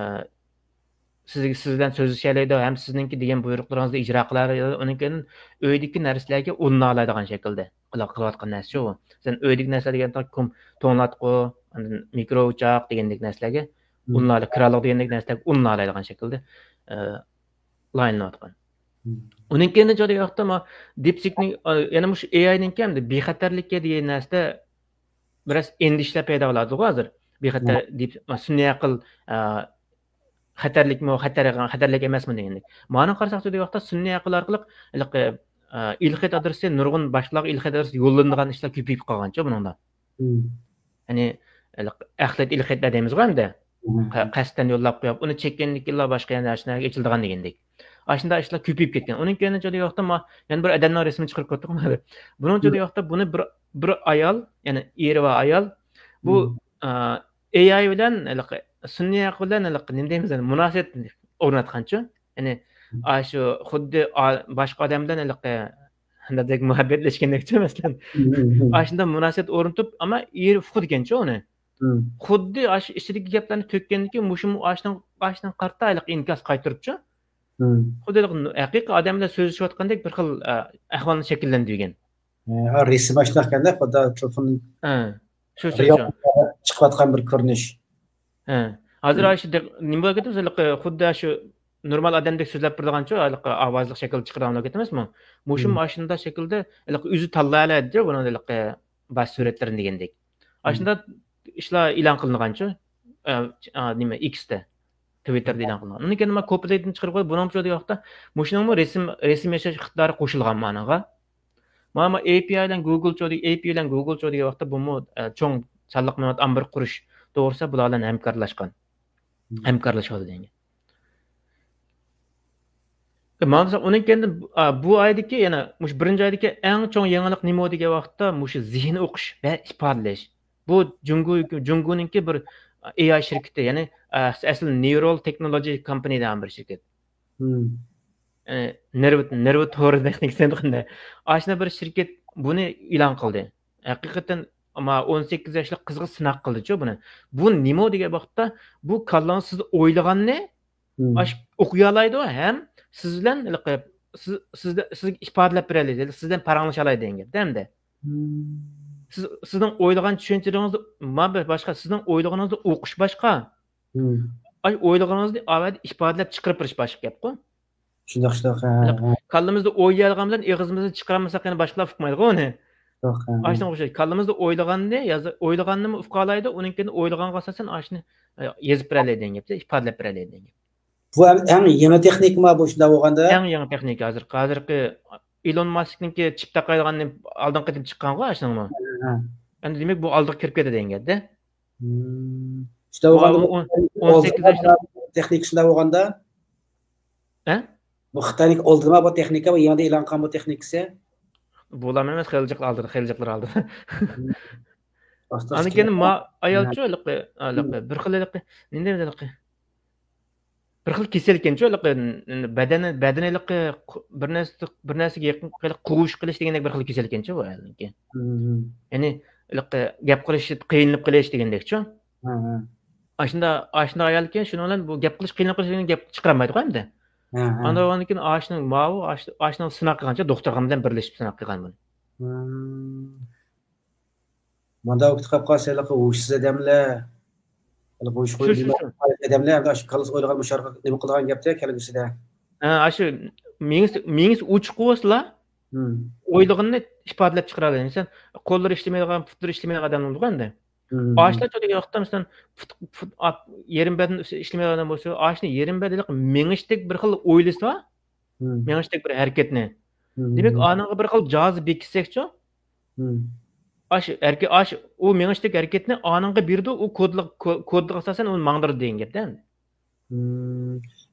سىزگە، سىز بىلەن سۆزلىشەلەيدۇ ھەم سىزنىڭكى دېگەن بۇيرۇقلىرىڭىزنى ئىجرا قىلالايدۇ. ئۇنىڭ كېيىن ئۆيدىكى نەرسىلەرگە ئۇلىنالايدىغان شەكىلدە قىل-، قىلىۋاتقان نەرسە شۇ. سەن ئۆيدىكى نەرسە دېگەن توڭلاتقۇ، ئاندىن مىكرو ئوچاق دېگەندەك نەرسىلەرگە ئۇلىنالاي-، كىرالىق دېگەندەك نەرسىلەرگە ئۇلىنالايدىغان شەكىلدە، ئە، لايىنلىنىۋاتقان. ئۇنىڭ كېيىن جادا ۋاقىتتا ما دىپسىكنىڭ، ئا، يەنە مۇشۇ ئېئاينىڭكى ئەمدى بىخەتەرلىككە دېگەن نەرسىدە بىراز ئەندىشىلەر پەيدا بولىدىغۇ ھازىر. بىخەتەر دېيىپ، سۈنئىي ئەقىل، ئا، خەتەرلىكمۇ، خەتەر-، خەتەرلىك ئەمەسمۇ دېگەندەك. مانا قارىساق، جادا ۋاقىتتا سۈنئىي ئەقىل ئارقىلىق ھېلىقى، ئا، ئېلخەت ئادرېسى نۇرغۇن باشقىلارغا ئېلخەت ئادرېسى يوللىنىدىغان ئىشلار كۆپىيىپ قالغانچۇ بۇنىڭدا. يەنى، ھېلىقى ئەخلەت ئېلخەتلەر دەيمىزغۇ ئەمدى. قە-، قەستەن يوللاپ قويۇپ، ئۇنى چەككەندىن كېيىنلا باشقا يەنە ئاشۇنداق ئېچىلىدىغان دېگەندەك. ئاشۇنداق ئىشلار كۆپىيىپ كەتكەن. ئۇنىڭ كېيىن جادا ۋاقىتتا ما-، يەنە بىر ئادەمنىڭ رەسىمىنى چىقىرىپ قويدۇق. بۇنىڭ جادا ۋاقىتتا بۇنى بىر، بىر ئايال، يەنى ئېرى بار ئايال، بۇ، ئا، ئېئاي بىلەن ھېلىقى سۈنئىي ئەقىل بىلەن ھېلىقى نېمە دەيمىز، يەنى مۇناسىۋەت ئورناتقانچۇ. يەنى، ئاشۇ خۇددى ئا-، باشقا ئادەم بىلەن ھېلىقى نېمىدەك مۇھەببەتلەشكەندەكچۇ، مەسىلەن. ئاشۇنداق مۇناسىۋەت ئورنىتىپ، ئەمما ئېرى ئۇقىدىكەنچۇ ئۇنى. خۇددى ئاشۇ ئىچىدىكى گەپلەرنى تۆككەندىن كېيىن مۇشۇمۇ ئاشۇنىڭ، ئاشۇنىڭ قارىتا ھېلىقى ئىنكاس قايتۇرۇپچۇ. خۇددى ھېلىقى ھەقىقىي ئادەم بىلەن سۆزلىشىۋاتقاندەك بىر خىل، ئە، ئەھۋالنى شەكىللەندۈرگەن. ھە، رەسىم ئاشۇنداقكەندە، خۇددى تېلېفون ھە، شۇ، شۇ، شۇ. چىقىۋاتقان بىر كۆرۈنۈش. ھە. ھازىر ئاشۇ دەق-، نېمە بولۇپ كەتتى، خۇددى ئاشۇ نورمال ئادەمدەك سۆزلەپ بېرىدىغانچۇ، ھېلىقى ئاۋازلىق شەكىلدە چىقىدىغان بولۇپ كەتتى ئەمەسمۇ؟ مۇشۇمۇ ئاشۇنداق شەكىلدە ھېلىقى ئۆزى تاللايالايدۇ بۇنىڭ ھېلىقى باش سۈرەتلىرىنى دېگەندەك. ئاشۇنداق ئىشلار ئېلان قىلىنغانچۇ؟ ئە، ئا، نېمە، ئېكستا، تىۋىتتېردا ئېلان قىلىنغان. ئۇنىڭ كېيىن مانا كوپىرېيتنى چىقىرىپ قويۇپ، بۇنىڭ ئۈچۈن دېگەن ۋاقىتتا مۇشۇنىڭمۇ رەسىم، رەسىم ياساش ئىقتىدارى قوشۇلغان مانىغا. مانا ئەي پى ئاي بىلەن گۇگىل چو دېگەن، ئەي پى ئاي بىلەن گۇگىل چو دېگەن ۋاقىتتا بۇمۇ، ئە، چوڭ سانلىق مەلۇمات ئامبىرى قۇرۇش توغرىسىدا بۇلار بىلەن ھەمكارلاشقان. ھەمكارلىشىۋاتىدۇ دېگەن. ماڭا دېسەڭ، ئۇنىڭ كەينىدىن، ئا، بۇ ئايدىكى، يەنە مۇشۇ بىرىنچى ئايدىكى ئەڭ چوڭ يېڭىلىق نېمە دېگەن ۋاقىتتا، مۇشۇ زېھىن ئوقۇش ۋە ئىپادىلەش. بۇ جۇڭگو، جۇڭگونىڭكى بىر، ئا، ئېي ئاي شىركىتى، يەنى، ئا، ئەسلى نېيرال تېخنولوجى كومپانى دېگەن بىر شىركەت. ئە، نېرۋا، نېرۋا تورى تېخنىكىسى دېگەندە، ئاشۇنداق بىر شىركەت بۇنى ئېلان قىلدى. ھەقىقەتەن، ئەمما ئون سەككىز ياشلىق قىزغا سىناق قىلدىچۇ بۇنى. بۇ نېمە دېگەن ۋاقىتتا، بۇ كاللاڭ سىز ئويلىغاننى ئاش-، ئوقۇيالايدۇ ھەم سىز بىلەن ھېلىقى سىز، سىزدە، سىزگە ئىپادىلەپ بېرەلەيدۇ، سىز بىلەن پاراڭلىشالايدۇ دېگەن گەپتە ئەمدى. سىز، سىزنىڭ ئويلىغان چۈشەنچىلىرىڭىزدە، ما باشقا، سىزنىڭ ئويلىغىنىڭىزدا ئوقۇش باشقا. ئاي، ئويلىغىنىڭىزنى ئاۋەدە ئىپادىلەپ چىقىرىپ بېرىش باشقا گەپقۇ. شۇنداق، شۇنداق، ھە، ھە. كاللىمىزدا ئويلىيالىغان بىلەن ئېغىزىمىزدىن چىقىرالمىساق، يەنە باشقىلار ئۇقمايدىغۇ ئۇنى. شۇنداق، ھە، ھە. ئاشۇنىڭغا ئوخشاش. كاللىمىزدا ئويلىغاننى يازا-، ئويلىغاننىمۇ ئۇقالايدۇ، ئۇنىڭ كېيىن ئويلىغانغا ئاساسەن ئاشۇنى، ئە، يېزىپ بېرەلەيدىغان گەپتە، ئىپادىلەپ بېرەلەيدىغان گەپ. بۇ ھەم ئەڭ يېڭى تېخنىكىما بۇ شۇنداق بولغاندا؟ ئەڭ يېڭى تېخنىكا ھازىرقى، ھازىرقى ئېلون ماسكنىڭكى چىپ تاقايدىغان ئالدىنقى قېتىم چىققانغۇ ئاشۇنىڭمۇ. ھە، ھە. ئەمدى دېمەك بۇ ئالدىغا كىرىپ كېتىدىغان گەپتە. شۇنداق بولغاندا بۇ ئون، ئون سەككىز ياشلىق تېخنىكا شۇنداق بولغاندا؟ ھە؟ بۇ خىتاينىڭ ئالدىما بۇ تېخنىكا، بۇ يېڭىدىن ئېلان قىلغان بۇ تېخنىكىسى؟ بۇلارمۇ ئەمەس، خېلى جىقلا ئالدىدا، خېلى جىقلا ئالدىدا. ئاندىن كېيىن ما-، ئايالچۇ ھېلىقى، ھېلىقى، بىر خىل ھېلىقى، نېمە دەيمىز ھېلىقى؟ بىر خىل كېسەلكەنچۇ، ھېلىقى، بەدەن، بەدىنى ھېلىقى، بىر نەرسە، بىر نەرسىگە يېقىن، ھېلىقى قوغۇش قىلىش دېگەندەك بىر خىل كېسەلكەنچۇ بۇ ئايالنىڭكى. يەنى، ھېلىقى، گەپ قىلىش، قىينىلىپ قېلىش دېگەندەكچۇ. ئاشۇنداق، ئاشۇنداق ئايالكەن، شۇنىڭ بىلەن بۇ گەپ قىلىش، قىينىلىپ قېلىش دېگەن گەپ چىقىرالمايدىغۇ ئەمدى. ئاندىن كېيىن ئاشۇنىڭ ماۋۇ، ئاش-، ئاشۇنىڭ سىناق قىلغانچە، دوختۇرخانا بىلەن بىرلىشىپ سىناق قىلغان بۇنى. مۇنداق بولۇپ قالسا، ھېلىقى ھوشسىز ئادەملەر، ھېلىقى ھوش، شۇ، شۇ، شۇ. ئادەملەر ئەمدى ئاشۇ كاللىسى ئويلىغان مۇشۇ نېمە قىلىدىغان گەپتە كەلگۈسىدە. ھە، ئاشۇ مېڭىسى، مېڭىسى ئوچۇق بولسىلا، ئويلىغىنىنى ئىپادىلەپ چىقىرالايدۇ. مىسال، قوللىرى ئىشلىمەيدىغان، پۇتلىرى ئىشلىمەيدىغان ئادەم بولىدىغۇ ئەمدى. ئاشۇلار چوقۇم دېگەن ۋاقىتتا، مىسال، پۇت، پۇت، ئات، يېرىم بەدىنى ئىشلىمەيدىغان ئادەم بولسا، ئاشۇنى يېرىم بەدەنلىك مېڭىشتەك بىر خىل ئويلىسا، مېڭىشتەك بىر ھەرىكەتنى. دېمەك، ئانىڭغا بىر خىل جاھاز بېكىتسەكچۇ، ئاش ھەرىكە-، ئاش، ئۇ مېڭىشتەك ھەرىكەتنى ئانىڭغا بېرىدۇ، ئۇ كودلىق-، كو-، كودلىققا ئاساسەن ئۇنى ماڭدۇرىدۇ دېگەن گەپتە.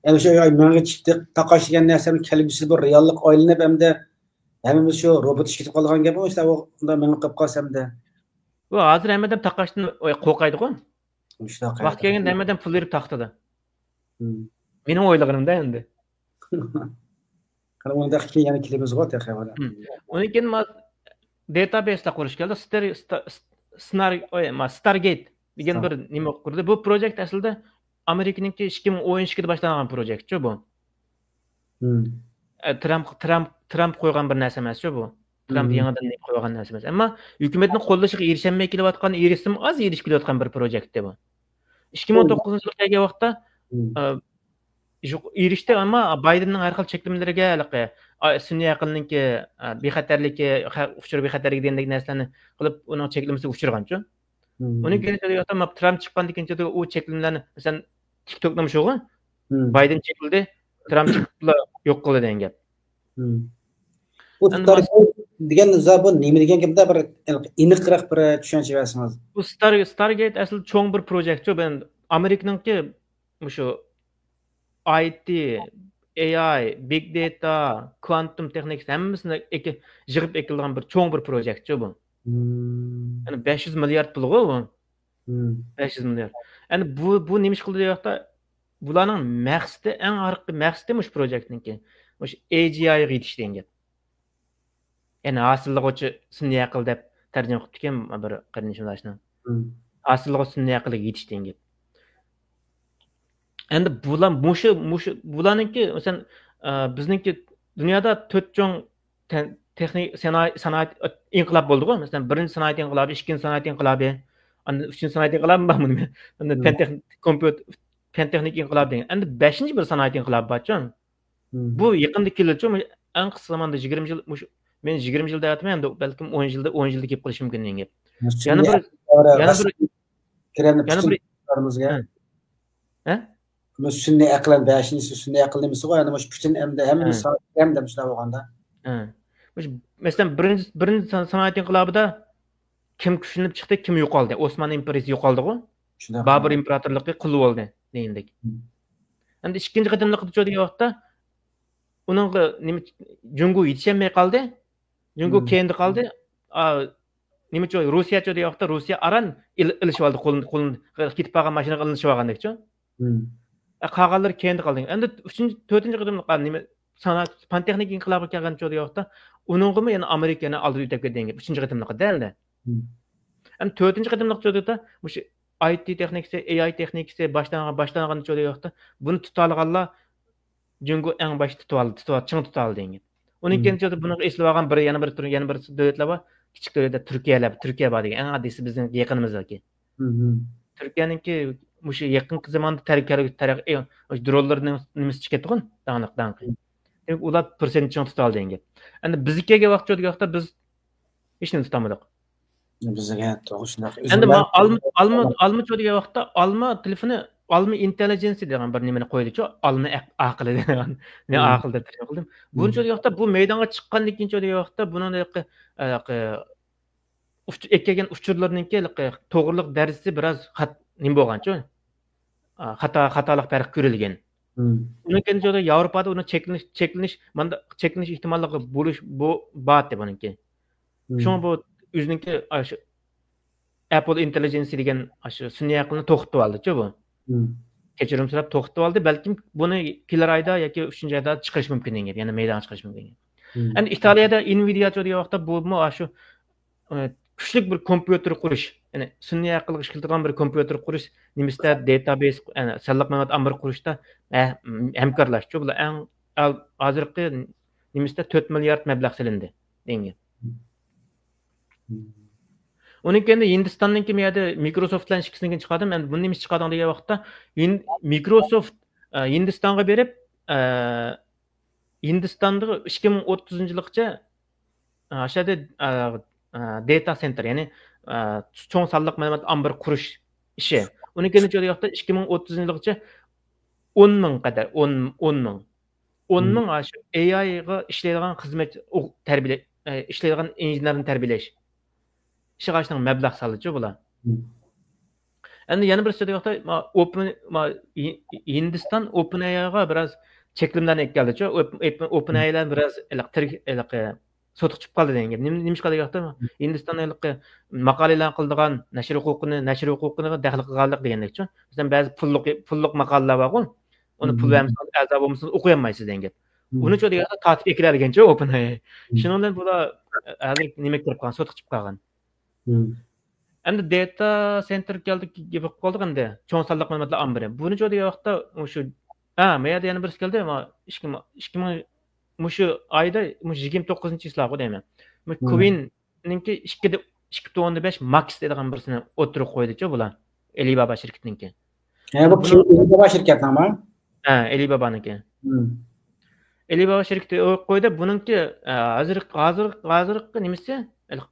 ئەمدى شۇ مېڭىگە چىپ تاقاش دېگەن نەرسە كەلگۈسىدە بىر رېئاللىققا ئايلىنىپ، ئەمدى ھەممىمىز شۇ روبوت ئىشكە كېتىپ قالىدىغان گەپمۇ، ئۇنداق مېڭىپ قېلىپ قالسا ئەمدى. بۇ ھازىر ھەممە ئادەم تاقاشتىن قورقايدىغۇ. ۋاقتى كەلگەندە ھەممە ئادەم پۇل بېرىپ تاقىتىدۇ. مېنىڭ ئويلىغىنىمدا ئەمدى. قېنى، ئۇنداق كېيىن يەنە كېلىمىزغۇ تېخى. ئۇنىڭ كېيىن ما-، داتابېسلار قۇرۇش كەلدى. ستار، ستا-، سنار-، ئوي، ما-، ستارگېيت دېگەن بىر نېمە قۇردى. بۇ پروجېكت ئەسلىدە ئامېرىكىنىڭكى ئىككى مىڭ ئون ئىككىدە باشلانغان پروجېكتچۇ بۇ. ئە، ترامپ، ترامپ، ترامپ قويغان بىر نەرسە ئەمەسچۇ بۇ. ترامپ يېڭىدىن قويغان نەرسە ئەمەس. ئەمما ھۆكۈمەتنىڭ قوللىشىغا ئېرىشەلمەي كېلىۋاتقان، ئېرىشسىمۇ ئاز ئېرىشىپ كېلىۋاتقان بىر پروجېكتتى بۇ. ئىككى مىڭ توققۇزىنچى يىلغا كەلگەن ۋاقىتتا، ئە، يۇق-، ئېرىشتى، ئەمما بايدېننىڭ ھەر خىل چەكلىمىلىرىگە، ھېلىقى، ئا، سۈنئىي ئەقىلنىڭكى، ئا، بىخەتەرلىكى، خە-، ئۇچۇر بىخەتەرلىكى دېگەندەك نەرسىلەرنى قىلىپ، ئۇنىڭ چەكلىمىسىگە ئۇچرىغانچۇ. ئۇنىڭ كېيىن ترامپ چىققاندىن كېيىن ئۇ چەكلىمىلەرنى، مەسىلەن، تىكتوكنىمۇ شۇغۇ، بايدېن چېكىلدى، ترامپ چىقىپلا يوق قىلدى دېگەن گەپ. بۇ ئەمدى ستارگېيت دېگەن نېمە، بۇ نېمە دېگەن گەپتە، بىر ئېنىقراق بىر چۈشەنچە بەرسىڭىز. بۇ ستار-، ستارگېيت ئەسلى چوڭ بىر پروجېكتچۇ. ئامېرىكىنىڭكى مۇشۇ ئاي تى، ئەي ئاي، بىگ داتا، كۋانتوم تېخنىكىسى ھەممىسىنى ئېكى-، يىغىپ ئېكىلغان بىر چوڭ بىر پروجېكتچۇ بۇ. يەنى بەش يۈز مىليارد پۇلغۇ بۇ. بەش يۈز مىليارد. يەنى بۇ، بۇ نېمە ئىش قىلدى دېگەن ۋاقىتتا، بۇلارنىڭ مەقسىتى، ئەڭ ئارقا مەقسىتى مۇشۇ پروجېكتنىڭكى، مۇشۇ ئەي جى ئايغا يېتىش دېگەن گەپ. يەنى ھاسىللىغۇچى سۈنئىي ئەقىل دەپ تەرجىمە قىپتىكەن بىر قېرىندىشىمىز ئاشۇنى. ھاسىللىغۇچى سۈنئىي ئەقىلگە يېتىش دېگەن گەپ. ئەمدى بۇلار مۇشۇ، مۇشۇ، بۇلارنىڭكى، مەسىلەن، ئە، بىزنىڭكى دۇنيادا تۆت چوڭ تەن-، تېخنىك، سانائەت، سانائەت ئىنقىلاب بولدىغۇ. مەسىلەن، بىرىنچى سانائەت ئىنقىلابى، ئىككىنچى سانائەت ئىنقىلابى، ئاندىن ئۈچىنچى سانائەت ئىنقىلابى بار بۇنى. ئاندىن پەن تېخنىك، كومپيۇتېر، پەن تېخنىك ئىنقىلابى دېگەن. ئەمدى بەشىنچى بىر سانائەت ئىنقىلابى بارچۇ. بۇ يېقىندا كېلىدىچۇ، ئەڭ قىسقا زاماندا يىگىرمە يىل، مۇشۇ، مەن يىگىرمە يىل دەۋاتىمەن، ئەمدى بەلكىم ئون يىلدا، ئون يىلدا كېلىپ قېلىشى مۇمكىن دېگەن گەپ. يەنە بىر، يەنە بىر، يەنە بىر، ھە؟ سۈنئىي ئەقىل، بەشىنچىسى سۈنئىي ئەقىل نېمىسىغۇ، يەنى مۇشۇ پۈتۈن ئەمدى ھەممە سان كىرەم دەپ شۇنداق بولغاندا. مۇشۇ، مەسىلەن، بىرىنچى، بىرىنچى سان-، سانائەت ئىنقىلابىدا كىم كۈچلىنىپ چىقتى، كىم يوقالدى؟ ئوسمان ئىمپېرىيىسى يوقالدىغۇ. بابۇر ئىمپېراتورلۇقى قۇل بولدى دېگەندەك. ئەمدى ئىككىنچى قېتىملىقىدىچۇ دېگەن ۋاقىتتا ئۇنىڭغا نېمە، جۇڭگو يېتىشەلمەي قالدى. جۇڭگو كەينىدە قالدى. ئا، نېمىچۇ، روسىيەچۇ دېگەن ۋاقىتتا روسىيە ئاران ئېل-، ئېلىشىۋالدى، قولىنى، قولىنى، كېتىپ قالغان ماشىنىغا ئېلىشىۋالغاندەكچۇ. ئە، قالغانلىرى كەينىدە قالدى. ئەمدى ئۈچىنچى، تۆتىنچى قېتىملىق نېمە، سانائەت، پەن تېخنىكا ئىنقىلابىغا كەلگەنچۇ دېگەن ۋاقىتتا، ئۇنىڭغىمۇ يەنە ئامېرىكا يەنە ئالدىدا يۆتەپ كەتتى دېگەن گەپ، ئۈچىنچى قېتىملىقىدا ئەمدى. ئەمدى تۆتىنچى قېتىملىقچۇ دېگەن ۋاقىتتا، مۇشۇ ئاي تى تېخنىكىسى، ئەي ئاي تېخنىكىسى باشلانغان، باشلانغانچۇ دېگەن ۋاقىتتا، بۇنى تۇتالىغانلار جۇڭگو ئەڭ باشتا تۇتۇۋالدى، تۇتۇۋالدى، چىڭ تۇتالدى دېگەن گەپ. ئۇنىڭ كېيىن بۇنىڭغا ئېسىلىۋالغان بىر، يەنە بىر تۈر-، يەنە بىر دۆلەتلەر بار. كىچىك دۆلەتلەر، تۈركىيەلەر، تۈركىيە بار دېگەن. ئەڭ ئاددىيسى بىزنىڭ يېقىنىمىزدىكى. تۈركىيەنىڭكى مۇشۇ يېقىنقى زاماندا تەرەققىي، تەرەققىي، مۇشۇ درونلىرىنىڭ نېمىسى چىقىدىغۇ، داڭلىق، داڭقى. دېمەك، ئۇلار پۇرسەتنى چىڭ تۇتالدى دېگەن گەپ. ئەمدى بىزگە كەلگەن ۋاقىت، چۇ دېگەن ۋاقىتتا بىز ھېچنېمە تۇتالمىدۇق. بىزگە توغرا شۇنداق. ئەمدى ئالما، ئالما، ئالما چۇ دېگەن ۋاقىتتا ئالما تېلېفونى، ئالما ئىنتېللىجېنسى دېگەن بىر نېمىنى قويدىچۇ، ئالما ئەق-، ئاقىلى دېگەن. مەن ئاقىل دەپ تەرجىمە قىلدىم. بۇنىچۇ دېگەن ۋاقىتتا، بۇ مەيدانغا چىققاندىن كېيىنچۇ دېگەن ۋاقىتتا بۇنىڭ ئۇچ-، ئەكەلگەن ئۇچۇرلىرىنىڭكى توغرىلىق دەرىجىسى بىراز خات-، نېمە بولغانچۇ؟ ئا، خاتا، خاتالىق پەرق كۆرۈلگەن. ئۇنىڭ كېيىن ياۋروپادا ئۇنىڭ چەكلىنىش، چەكلىنىش، ماندا چەكلىنىش ئېھتىماللىقى بولۇش، بۇ، بارتى بۇنىڭكى. شۇڭا بۇ ئۆزىنىڭكى ئاشۇ ئەپل ئىنتېللىجېنسى دېگەن ئاشۇ سۈنئىي ئەقىلنى توختىتىۋالدىچۇ بۇ. كەچۈرۈم سوراپ توختىتىۋالدى. بەلكىم بۇنى كېلەر ئايدا ياكى ئۈچىنچى ئايدا چىقىرىشى مۇمكىن دېگەن گەپ. يەنە مەيدانغا چىقىرىشى مۇمكىن دېگەن گەپ. ئەمدى ئىتالىيەدە ئىنۋىدىياچۇ دېگەن ۋاقىتتا بۇمۇ ئاشۇ ئە، كۈچلۈك بىر كومپيۇتېر قۇرۇش، يەنى سۈنئىي ئەقىلگە ئىشلىتىدىغان بىر كومپيۇتېر قۇرۇش نېمىسىدە، داتابېيس، يەنى سانلىق مەلۇمات ئامبىرى قۇرۇشتا ھە-، ھەمكارلاشتى. بۇلار ئەڭ ئال-، ھازىرقى نېمىسىدە تۆت مىليارد مەبلەغ سېلىندى دېگەن. ئۇنىڭ كېيىن ھىندىستاننىڭكى، مەن يەردە مىكروسوفت بىلەن ئىككىسىنىڭكىنى چىقاردىم. ئەمدى بۇنى نېمىشقا چىقاردىڭ دېگەن ۋاقىتتا، ھىند-، مىكروسوفت، ئە، ھىندىستانغا بېرىپ، ئە، ھىندىستاندا ئىككى مىڭ ئوتتۇزىنچى يىلغىچە، ئە، ئاشۇ يەردە، ئە، ئە، داتا سېنتېر، يەنى، ئە، چوڭ سانلىق مەلۇمات ئامبىرى قۇرۇش ئىشى. ئۇنىڭ كېيىن شۇ ۋاقىتتا ئىككى مىڭ ئوتتۇزىنچى يىلغىچە ئون مىڭ قەدەر، ئون، ئون مىڭ. ئون مىڭ ئاشۇ ئەي ئايغا ئىشلەيدىغان خىزمەت، ئۇ تەربىيەلەش، ئە، ئىشلەيدىغان ئىنژېنېرنى تەربىيەلەش ئىشىغا ئاشۇنىڭ مەبلەغ سالدىچۇ بۇلار. ئەمدى يەنە بىر سۆز دېگەن ۋاقىتتا، ما-، ئوپېن-، ما-، ھىن-، ھىندىستان ئوپېن ئەي ئايغا بىراز چەكلىمىلەرنى ئېلىپ كەلدىچۇ. ئوپ-، ئوپېن، ئوپېن ئەي ئايلار بىراز ھېلىقى تىرىك، ھېلىقى سوتقا چۈشۈپ قالدى دېگەن گەپ. نېمە، نېمىشقا دېگەن ۋاقىتتا، ھىندىستان ھېلىقى ماقالە ئېلان قىلىدىغان نەشر ھوقۇقىنى، نەشر ھوقۇقىغا دەخلى قىلغانلىق دېگەندەكچۇ. مەسىلەن، بەزى پۇللۇق، پۇللۇق ماقالىلەر بارغۇ. ئۇنى پۇل بەرمىسىڭىز، ئەزا بولمىسىڭىز ئوقۇيالمايسىز دېگەن گەپ. ئۇنىچۇ دېگەن ۋاقىتتا تارتىپ ئەكېلەلىگەنچۇ ئوپېن ئەي ئاي. شۇنىڭ بىلەن بۇلار ھازىر نېمە كىرىپ قالغان، سوتقا چىقىپ قالغان. ئەمدى داتا سېنتېرگە كەلدۇق، گەپ قىلىپ قالدۇق ئەمدى. چوڭ سانلىق مەلۇماتلار ئامبىرى. بۇنى چۈشۈرگەن ۋاقىتتا مۇشۇ، ھە، ما يەردە يەنە بىرسى كەلدى. ما ئىككى، ئىككى مىڭ، مۇشۇ ئايدا، مۇشۇ يىگىرمە توققۇزىنچى چىسلاغۇ دەيمەن. مۇشۇ كوۋىننىڭكى ئىككى، ئىككى پۈتۈن ئوندىن بەش ماكس دەيدىغان بىرسىنى ئوتتۇرىغا قويدىچۇ بۇلار. ئەلىبابا شىركىتىنىڭكى. ھە، بۇ بۇنىڭ ئەلىبابا شىركەتنىڭمۇ؟ ھە، ئەلىبابانىڭكى. ئەلىبابا شىركىتى قويدى. بۇنىڭكى، ئە، ھازىر، ھازىر، ھازىرقى نېمىسى؟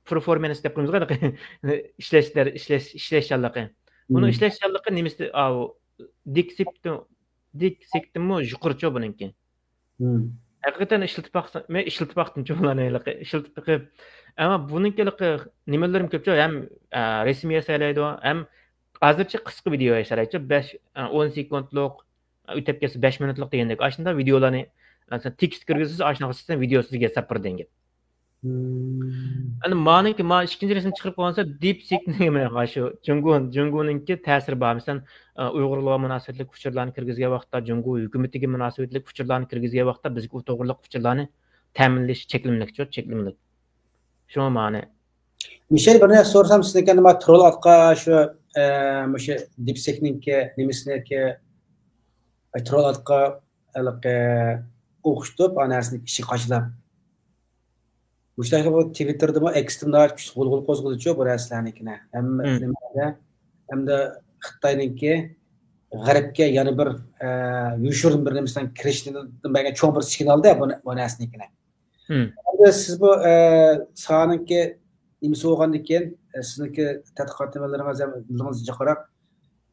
پېرفورمانس دەپ قويىمىزغۇ، ئىشلەش، ئىشلەش، ئىشلەشچانلىقى. بۇنىڭ ئىشلەشچانلىقى نېمىسى؟ ئاۋۇ، دىك سىكتىن، دىك سىكتىنمۇ يۇقىرىچۇ بۇنىڭكى. ھەقىقەتەن ئىشلىتىپ باقسا، مەن ئىشلىتىپ باقتىمچۇ بۇلارنى ھېلىقى، ئىشلىتىپ بېقىپ. ئەمما بۇنىڭكى ھېلىقى نېمىلىرىم كۆپچۇ، ھەم، ئە، رەسىم ياسايلايدۇ، ھەم ھازىرچە قىسقا ۋىدېئو ياسايلايدۇ، بەش، ئە، ئون سېكۇنتلۇق، ئۆتۈپ كەتسە بەش مىنۇتلۇق دېگەندەك. ئاشۇنداق ۋىدېئولارنى، مەسىلەن، تېكىست كىرگۈزسىز، ئاشۇنداق قىلسا ۋىدېئو سىزگە ياساپ بېرىدۇ دېگەن گەپ. ئەمدى مانىڭكى، ما ئىككىنچى رەسىم چىقىرىپ قويغانسا، دىپ سىكنىڭ، شۇ جۇڭگو، جۇڭگونىڭكى تەسىرى بار. مەسىلەن، ئۇيغۇرلارغا مۇناسىۋەتلىك ئۇچۇرلارنى كىرگۈزگەن ۋاقىتتا، جۇڭگو ھۆكۈمىتىگە مۇناسىۋەتلىك ئۇچۇرلارنى كىرگۈزگەن ۋاقىتتا، بىزگە ئۇ توغرىلىق ئۇچۇرلارنى تەمىنلىشى چەكلىمىلىكچۇ، چەكلىمىلىك. شۇڭا مانى. مىشەل، بىر نەرسە سورىسام، سىزنىڭكى نېمە ترول ئاتقا شۇ، ئە، مۇشۇ دىپسېكنىڭكى نېمىسىنىڭكى، ئە، ترول ئاتقا ھېلىقى ئوخشىتىپ، ئانا نەرسىنى ئىچىگە قاچىلاپ. مۇشۇنداق بۇ تىۋىتتېردىمۇ، ئېكستىمۇ ناھايىتى كۈچلۈك غۇلغۇلا قوزغىدىچۇ بۇ نەرسىلەرنىڭكىنى. ھەممە نېمىدە، ھەمدە خىتاينىڭكى غەربكە يەنە بىر، ئە، يوشۇرۇن بىر نېمىسىنىڭ كىرىشىدىن بەرگەن چوڭ بىر سىگنالدە بۇ، بۇ نەرسىنىڭكىنى. ئەمدى سىز بۇ، ئە، سانىڭكى نېمىسى بولغاندىن كېيىن، ئە، سىزنىڭكى تەتقىقات نېمىلىرىڭىز ھەم بىلىڭىز جىقراق.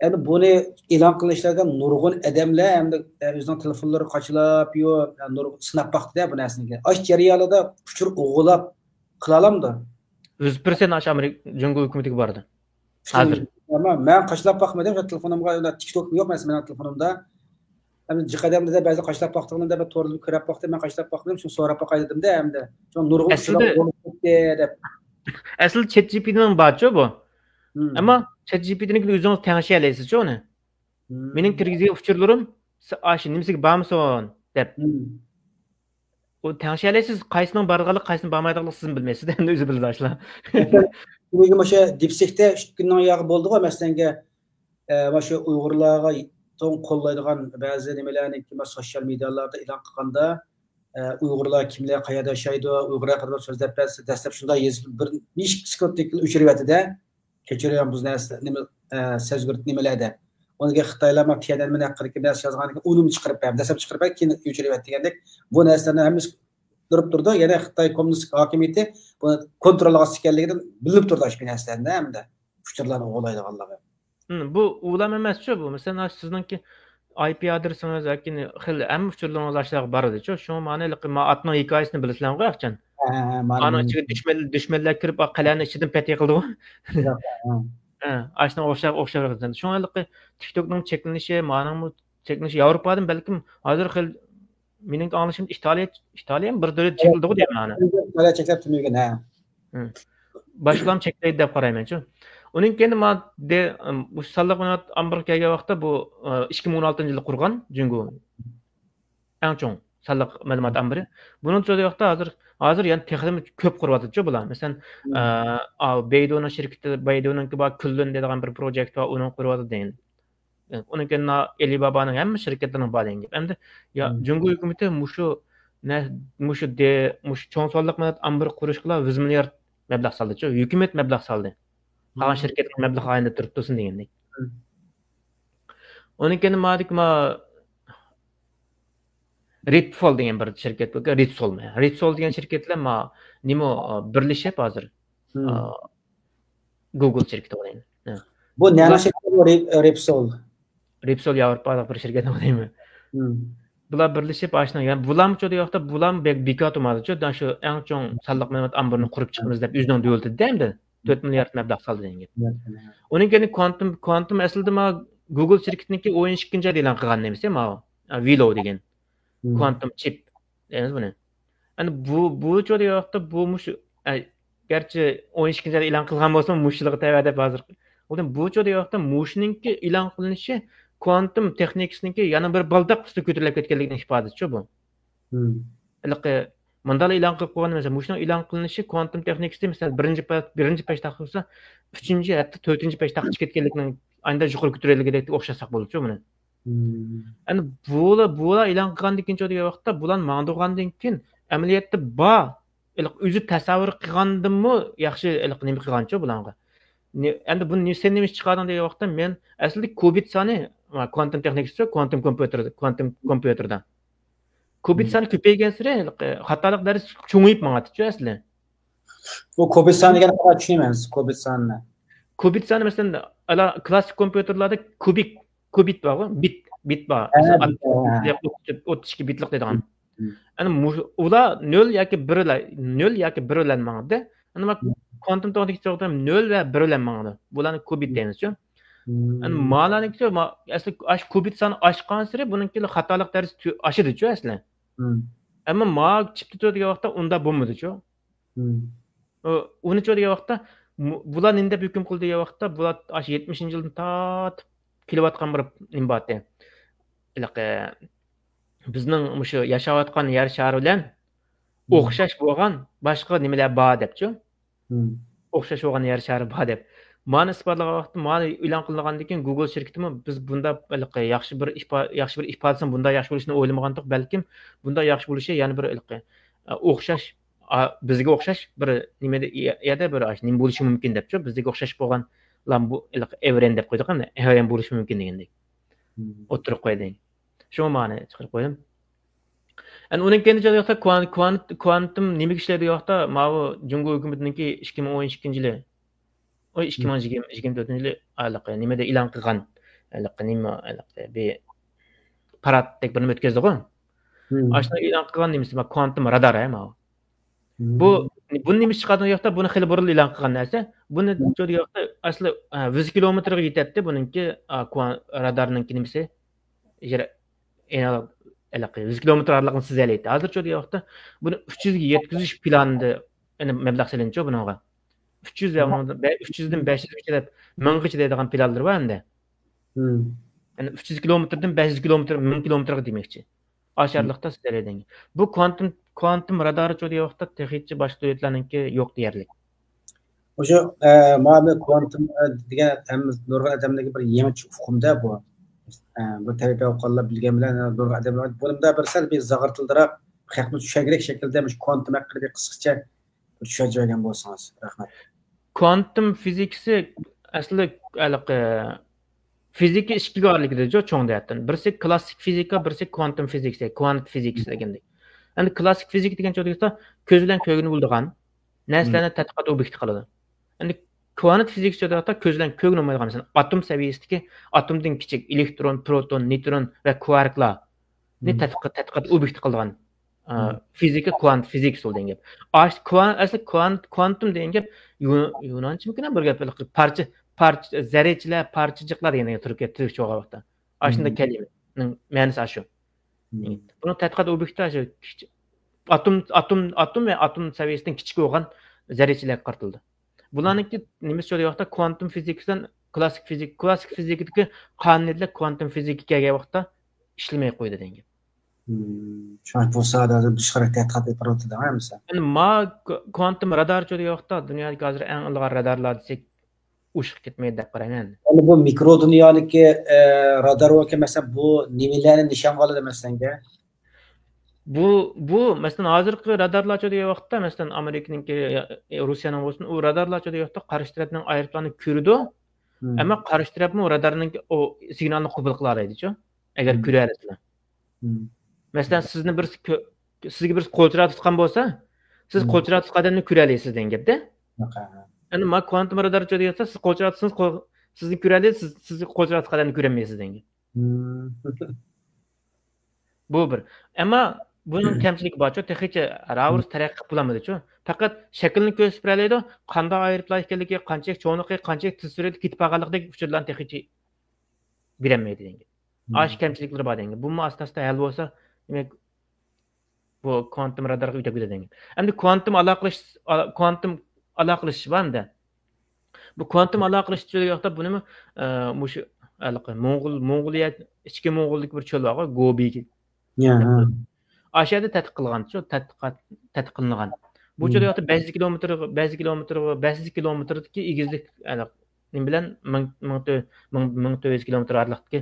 ئەمدى بۇنى ئېلان قىلىشلاردا نۇرغۇن ئادەملەر ئەمدى، ئە، ئۆزىنىڭ تېلېفونلىرىنى قاچىلاپ، يو، ئە، نۇر-، سىناپ باقتىدە بۇ نەرسىنى. ئاشۇ جەريانىدا ئۇچۇر ئوغرىلاپ قىلالامدۇ؟ يۈز پىرسەنت ئاشۇ ئامېرىكا، جۇڭگو ھۆكۈمىتىگە بارىدۇ. ھازىر. ئەمما مەن قاچىلاپ باقمىدىم، شۇ تېلېفونۇمغا، تىك توك يوق مەسىلەن مېنىڭ تېلېفونۇمدا. ئەمدى جىق ئادەمدە بەزى قاچىلاپ باقتىڭلار دەپ، توردا كۆرۈپ باقتىم، مەن قاچىلاپ باقمىدىم، شۇ سوراپ باقاي دېدىمدە ئەمدى. شۇ نۇرغۇن ئەسلىدە، ئۇچۇرلار بولۇپ كەتتى دەپ. ئەسلىدە چات جى پى تىنىڭ بارچۇ بۇ. ئەمما چات جى پى تىنىڭكىنى ئۆزىڭىز تەڭشىيەلەيسىزچۇ ئۇنى. مېنىڭ كىرگۈزگەن ئۇچۇرلىرىم، ئاشۇ نېمىسىگە بارمىسۇن دەپ. ئۇ تەڭشىيەلەيسىز، قايسىنىڭ بارىدىغانلىقى، قايسىنىڭ بارمايدىغانلىقىنى سىزمۇ بىلمەيسىز، ئەمدى ئۆزى بىلىدۇ ئاشۇلار. بۈگۈن مۇشۇ دىپسېكتە ئىككى كۈننىڭ ياغى بولدىغۇ، مەسىلەنگە، ئە، مانا شۇ ئۇيغۇرلارغا چوڭ قوللايدىغان بەزى نېمىلەرنىڭكى، مانا سوشيال مېدىيالاردا ئېلان قىلغاندا، ئە، ئۇيغۇرلار كىملەر، قەيەردە ياشايدۇ، ئۇيغۇر ھەققىدە سۆزلەپ بەرسە، دەسلەپ شۇنداق يېزىپ، بىر نەچچە سېكۇنتتىن كېيىن ئۆچۈرۈۋەتتى-دە. كەچۈرۈڭ، بۇ نەرسە نېمە، ئە، سەزگۈرت نېمىلەر دەپ. ئۇنىڭ كېيىن خىتايلار مانا تيەنئەنمېن ھەققىدىكى نەرسە يازغاندىن كېيىن ئۇنىمۇ چىقىرىپ بەردى، دەسلەپ چىقىرىپ بەردى، كېيىن ئۆچۈرۈۋەتتى دېگەندەك. بۇ نەرسىلەرنى ھەممىسى تۇرۇپ تۇرىدۇ. يەنە خىتاي كوممۇنىست ھاكىمىيىتى بۇنى كونترول ئاستىدا ئىكەنلىكىدىن بىلىنىپ تۇرىدۇ، ئاشۇ نەرسىلەردە ھەمدە ئۇچۇرلارنى ئوغرىلايدىغانلىقى. ھىم، بۇ ئۇلام ئەمەسچۇ بۇ. مەسىلەن، ھازىر سىزنىڭكى ئاي پى ئادرېسىڭىز ياكى خېلى ھەممە ئۇچۇرلىرىڭىز ئاشۇلارغا بارىدىچۇ. شۇڭا مانا ھېلىقى ما ئاتنىڭ ھېكايىسىنى بىلىسىلەرغۇ ياخشىچان. ھە، ھە، ھە، مانا ئانىڭ ئىچىگە دۈشمەن، دۈشمەنلەر كىرىپ، قەلئەنىڭ ئىچىدىن پەتھىي قىلدىغۇ. ھە، ئاشۇنىڭغا ئوخشاپ، ئوخشاپ. شۇڭا ھېلىقى تىك توكنىڭ چەكلىنىشى، مانىڭمۇ چەكلىنىشى ياۋروپادىن بەلكىم ھازىر خېلى، مېنىڭ ئاڭلىشىمدا ئىتالىيە، ئىتالىيەمۇ بىر دۆلەت چەكلىدىغۇ دەيمەن ئانى. ئىتالىيە چەكلەپ تۇرمىگەن، ھە. ھىم. باشقىلارمۇ چەكلەيدۇ دەپ قارايمەنچۇ. ئۇنىڭ كېيىن ما دې-، مۇشۇ سانلىق مەلۇمات ئامبىرىغا كەلگەن ۋاقىتتا بۇ، ئىككى مىڭ ئون ئالتىنچى يىلى قۇرغان جۇڭگو. ئەڭ چوڭ سانلىق مەلۇمات ئامبىرى. بۇنىڭ ئۈچۈن ۋاقىتتا ھازىر، ھازىر يەنە تېخىمۇ كۆپ قۇرۇۋاتىدۇچۇ بۇلار. مەسىلەن، ئە، ئاۋۇ بەيدۇنىڭ شىركىتى، بەيدۇنىڭكى بار، كۈنلۈن دەيدىغان بىر پروجېكت بار، ئۇنىڭ قۇرۇۋاتىدۇ دېگەن. ئۇنىڭ كېيىن ئەلىبابانىڭ ھەممە شىركەتلىرىنىڭ بار دېگەن گەپ. ئەمدى يا، جۇڭگو ھۆكۈمىتى مۇشۇ نە-، مۇشۇ دې-، مۇشۇ چوڭ سانلىق مەلۇمات ئامبىرى قۇرۇشقىلا يۈز مىليارد مەبلەغ سالدىچۇ، ھۆكۈمەت مەبلەغ سالدى. قالغان شىركەتلەر مەبلەغ ئايلىنىپ تۇرۇپتۇ دېگەندەك. ئۇنىڭ كېيىن مادىكى ما رىپفول دېگەن بىر شىركەت بار، رىتسول. رىتسول دېگەن شىركەتلەر ما نېمە، بىرلىشىپ ھازىر، ئا، گۇگل شىركىتى بولغان. بۇ نەنىڭ شىركىتى بۇ رىپ-، رىپسول؟ رىپسول ياۋروپالىق بىر شىركەت دەيمەن. بۇلار بىرلىشىپ ئاشۇنىڭ، يەنى بۇلارمۇ چودا يوقتا، بۇلارمۇ بەك بىكار تۇرمايدۇ. شۇ ئەڭ چوڭ سانلىق مەلۇمات ئامبىرىنى قۇرۇپ چىقىمىز دەپ ئۆزىنىڭ دۆلىتىدە ئەمدى تۆت مىليارد مەبلەغ سالدى دېگەن گەپ. ئۇنىڭ كېيىن كوانتۇم، كوانتۇم ئەسلىدە ما گۇگل شىركىتىنىڭكى ئون ئىككىنچى ئايدا ئېلان قىلغان نېمىسى ماۋۇ، ۋىلو دېگەن. كوانتۇم چىپ دەيمىز بۇنى. ئەنە بۇ، بۇ چودا ۋاقىتتا بۇ مۇشۇ، ئە، گەرچە ئون ئىككىنچى ئايدا ئېلان قىلغان بولسىمۇ، مۇشۇ يىلغا تەۋە دەپ ھازىر. بۇ چودا ۋاقىتتا مۇشۇنىڭكى ئېلان قىلىنىشى كوانتۇم تېخنىكىسىنىڭكى يەنە بىر بالداق ئۈستىگە كۆتۈرۈلۈپ كەتكەنلىكىنىڭ ئىپادىسىچۇ بۇ. ھېلىقى مۇنداقلا ئېلان قىلىپ قويغان، مەسىلەن، مۇشۇنىڭ ئېلان قىلىنىشى كوانتۇم تېخنىكىسى، مەسىلەن، بىرىنچى پە-، بىرىنچى پەش تاقا بولسا، ئۈچىنچى، ھەتتا تۆتىنچى پەش تاقا چىقىپ كەتكەنلىكىنىڭ ئاندىن يۇقىرى كۆتۈرۈلگىدەك ئوخشاتساق بولىدۇ مۇنى. ئەمدى بۇلار، بۇلار ئېلان قىلغاندىن كېيىن دېگەن ۋاقىتتا، بۇلار ماڭدۇرغاندىن كېيىن ئەمەلىيەتتە بار، ھېلىقى ئۆزى تەسەۋۋۇر قىلغاندىنمۇ ياخشى ھېلىقى نېمە قىلغانچۇ بۇلارغا. نې-، ئەمدى بۇنى نې-، سەن نېمە ئىش چىقاردىڭ دېگەن ۋاقىتتا، مەن ئەسلىدە كۇبىت سانى، ها، كوانتوم تېخنىكىسى، كوانتوم كومپيۇتېر، كوانتوم كومپيۇتېردا. كۇبىت سانى كۆپەيگەنسېرى ھېلىقى خاتالىق دەرىجىسى چوڭىيىپ ماڭاتتىچۇ ئەسلى. بۇ كۇبىت سانى دېگەن قانداق چۈشىنىمىز؟ كۇبىت سانىنى. كۇبىت سانى، مەسىلەن، ئالا-، كلاسسىك كومپيۇتېرلاردا كۇبىك، كۇبىت بارغۇ، بىت، بىت بار. ھە، مەسىلەن، بىت، ھە، ھە. ئوتتۇز ئىككى بىتلىق دەيدىغان. مم. يەنى مۇ-، ئۇلار نۆل ياكى بىر بىلەن، نۆل ياكى بىر بىلەن ماڭدى. يەنى ما-، مم. كوانتوم تېخنىكىسى نۆل ۋە بىر بىلەن ماڭىدۇ. بۇلارنى كۇبىت مم. دەيمىزچۇ. مم. يەنى مالارنىڭكى ما-، ئەسلى ئاش-، كۇبىت سانى ئاشقانسېرى بۇنىڭكى خاتالىق دەرىجىسى تۆ-، ئاشىدۇچۇ ئەسلى. مم. ئەمما ما چىپتا تۇرىدىغان ۋاقىتتا ئۇنداق بولمىدىچۇ. مم. ئۇ-، ئۇنىچۇ دېگەن ۋاقىتتا، مۇ-، بۇلار نېمە دەپ ھۆكۈم قىلدى دېگەن ۋاقىتتا، بۇلار ئاشۇ يەتمىشىنچى يىلدىن تارتىپ كېلىۋاتقان بىر نېمە بارتى. ھېلىقى بىزنىڭ مۇشۇ ياشاۋاتقان يەر شارى بىلەن مم. ئوخشاش بولغان باشقا نېمىلەر بار دەپچۇ. مم. ئوخشاش بولغان يەر شارى بار دەپ. مانى ئىسپاتلىغان ۋاقىتتا، مانى ئېلان قىلىنغاندىن كېيىن گۇگل شىركىتىمۇ بىز بۇنداق ھېلىقى ياخشى بىر ئىپا-، ياخشى بىر ئىپادىسىنىڭ بۇنداق ياخشى بولۇشىنى ئويلىمىغانتۇق، بەلكىم بۇنداق ياخشى بولۇشى يەنە بىر ھېلىقى، ئە، ئوخشاش، ئا، بىزگە ئوخشاش بىر نېمىدە، يەردە بىر ئاش-، نېمە بولۇشى مۇمكىن دەپچۇ. بىزگە ئوخشاش بولغانلار بۇ ھېلىقى ئېۋرېن دەپ قويدۇق، ئەمدى ئېۋرېن بولۇشى مۇمكىن دېگەندەك. مم. ئوتتۇرىغا قويدى. شۇڭا مانى چىقىرىپ قويدۇم. ئەنە ئۇنىڭ كەينىدە چوغدا كوان-، كوان-، كوانتوم نېمىگە ئىشلەيدۇ دېگەن ۋاقىتتا، ماۋۇ جۇڭگو ھۆكۈمىتىنىڭكى ئىككى مىڭ ئون ئىككىنچى يىلى، ئۇ ئىككى مىڭ يىگىرمە، يىگىرمە تۆتىنچى يىلى ھېلىقى نېمىدە ئېلان قىلغان، ھېلىقى نېمە، ھېلىقى بىر پاراتتەك بىرنى ئۆتكۈزدىغۇ. مم. ئاشۇنى ئېلان قىلغان نېمىسى بار، كوانتوم رادار، ھە، ماۋۇ. مم. بۇ، بۇنى نېمە ئىش چىقاردى دېگەن ۋاقىتتا، بۇنى خېلى بۇرۇن ئېلان قىلغان نەرسە. بۇنى مم. چوغدا دېگەن ۋاقىتتا، ئەسلى، ھە، يۈز كىلومېتىرغا يېتەتتى بۇنىڭكى، ئا، كوان-، رادارنىڭكى نېمىسى. يەنە ھېلىقى يۈز كىلومېتىر ئارىلىقنى سىزەلەيتتى. ھازىرچۇ دېگەن ۋاقىتتا بۇنى ئۈچ يۈزگە يەتكۈزۈش پىلانىدا يەنە مەبلەغ سېلىنىچۇ بۇنىڭغا. ئۈچ يۈز ۋە مم. ئۇنىڭدىن بە-، ئۈچ يۈزدىن بەش يۈزگىچە دەپ، مىڭغىچە دەيدىغان پىلانلىرى بار ئەمدى. مم. يەنى ئۈچ يۈز كىلومېتىردىن بەش يۈز كىلومېتىر، مىڭ كىلومېتىرغا دېمەكچى. ئاشۇ مم. ئارىلىقتا سىزەلەيدىغان. بۇ كوانتوم، كوانتوم رادارىچۇ دېگەن ۋاقىتتا تېخىچە باشقا دۆلەتلەرنىڭكى يوق دېيەرلىك. ئۇشۇ، ئە، مانا كوانتوم، ئە، دېگەن ھەممە نۇرغۇن ئادەملەرگە بىر يېڭىچە ئۇقۇمدا بۇ. ئە، بۇ تەلەپ ئوقۇغانلار بىلگەن بىلەن نۇرغۇن ئادەملەر بۇنىڭدا بىر سەل بىر زاغرىتىلدىراق، خەقنى چۈشەنگۈدەك شەكىلدە مۇشۇ كوانتوم ھەققىدە بىر قىسقىچە بىر چۈشەنچە بەرگەن بولسىڭىز. رەھمەت. كوانتوم فىزىكىسى ئەسلى ھېلىقى فىزىكا ئىككىگە ئايرىلىدۇ چوڭ جەھەتتىن. بىرسى كلاسسىك فىزىكا، بىرسى كوانتوم فىزىكىسى، كوانت فىزىكس دېگەندەك. ئەمدى كلاسسىك فىزىكا دېگەن چوغدا كۆز بىلەن كۆرگىلى بولىدىغان مم. نەرسىلەرنى تەتقىقات ئوبيېكتى قىلىدۇ. ئەمدى كوانت فىزىكىسى چوغدا كۆز بىلەن كۆرگىلى بولمايدىغان، مەسىلەن، ئاتوم سەۋىيەسىدىكى ئاتومدىن كىچىك ئېلېكترون، پروتون، نېيترون ۋە كۋاركلارنى مم. تەتقىقات، تەتقىقات ئوبيېكتى قىلىدىغان، ئا، مم. فىزىكا، كوانت فىزىكىسى بولىدۇ دېگەن گەپ. ئاش-، كوان-، ئەسلى كوانت، كوانتوم دېگەن گەپ يۇ-، يۇنانچىمىكىن بىر گەپ، پارچە، پارچە، زەررىچىلەر، پارچىجىقلار دېگەن تۈركىيە، تۈركچە بولغان ۋاقىتتا. ئاشۇنداق مم. كەلىمىنىڭ مەنىسى ئاشۇ. مم. بۇنىڭ تەتقىقات ئوبيېكتى ئاشۇ كىچىك ئاتوم، ئاتوم، ئاتوم ۋە ئاتوم سەۋىيەسىدىن كىچىك بولغان زەررىچىلەرگە قارىتىلىدۇ. بۇلارنىڭكى نېمىسى چوغدا دېگەن ۋاقىتتا كوانتوم فىزىكىسىدىن كلاسسىك فىزىك-، كلاسسىك فىزىكىدىكى قانۇنىيەتلەر كوانتوم فىزىكىغا كەلگەن ۋاقىتتا ئىشلىمەي قويىدۇ دېگەن گەپ. مم. شۇڭا بۇ ساھەدە ھازىر بىر قەدەر تەتقىقات ئېلىپ بېرىۋاتىدۇ ھەممىسى. يەنى ما ك-، كوانتوم رادارچۇ دېگەن ۋاقىتتا دۇنيادىكى ھازىر ئەڭ ئىلغار رادارلار دېسەك ئوشۇق كەتمەيدۇ دەپ قارايمەن. يەنى بۇ مىكرو دۇنيادىكى، ئە، رادار بولكەن، مەسىلەن، بۇ نېمىلەرنى نىشانغا ئالىدۇ، مەسىلەنگە؟ بۇ، بۇ، مەسىلەن، ھازىرقى رادارلارچۇ دېگەن ۋاقىتتا، مەسىلەن، ئامېرىكىنىڭكى، يا، يا روسىيەنىڭ بولسۇن، ئۇ رادارلارچۇ دېگەن ۋاقىتتا قارشى تەرەپنىڭ ئايروپىلانىنى كۆرىدۇ، مم. ئەمما قارشى تەرەپمۇ رادارنىڭ ئۇ سىگنالنى قوبۇل قىلالايدىچۇ، ئەگەر مم. كۆرەلىسىلا. مم. مەسىلەن، سىزنى بىرسى كۆ-، سىزگە بىرسى قولچىراغ تۇتقان بولسا، سىز مم. قولچىراغ تۇتقان ئادەمنى كۆرەلەيسىز دېگەن گەپتە. يەنى ما كوانتوم رادارچۇ دېگەن ۋاقىتتا، سىز قولچىراغ تۇتسىڭىز، قول-، سىزنى كۆرەلەيسىز، سىز، سىز قولچىراغ تۇتقان ئادەمنى كۆرەلمەيسىز دېگەن گەپ. مم. بۇ بىر. ئەمما بۇنىڭ كەمچىلىكى بارچۇ، تېخىچە راۋۇرۇس تەرەققىي قىلىپ بولالمىدىچۇ. پەقەت شەكلىنى كۆرسىتىپ بېرەلەيدۇ، قانداق ئايروپىلان ئىكەنلىكى، قانچىلىك چوڭلۇقى، قانچىلىك تېز سۈرئەتتە كېتىپ بارغانلىقىدەك ئۇچۇرلارنى تېخىچە بېرەلمەيدۇ دېگەن گەپ. مم. ئاشۇ كەمچىلىكلىرى بار دېگەن گەپ. بۇمۇ ئاستا-ئاستا ھەل بولسا، دېمەك، بۇ كوانتوم رادارغا ئۆتۈپ كېتىدۇ دېگەن گەپ. ئەمدى كوانتوم ئالاقىلىشىش، ئا-، كوانتوم ئالاقىلىشىش بار ئەمدى. بۇ كوانتوم ئالاقىلىشىش دېگەن ۋاقىتتا بۇنىمۇ، ئە، مۇشۇ ھېلىقى موڭغۇل، موڭغۇلىيە، ئىچكى موڭغۇلدىكى بىر چۆل بارغۇ، گوبى. يا، ھە. ئاشۇ يەردە تەتقىق قىلغان، شۇ تەتقىقات، تەتقىق قىلىنغان. بۇ چاغدا ياقتا بەش يۈز كىلومېتىر، بەش يۈز كىلومېتىر، بەش يۈز كىلومېتىردىكى ئېگىزلىك، ئەنە، نېمە بىلەن مىڭ، مىڭ تۆ-، مىڭ، مىڭ تۆت يۈز كىلومېتىر ئارىلىقتىكى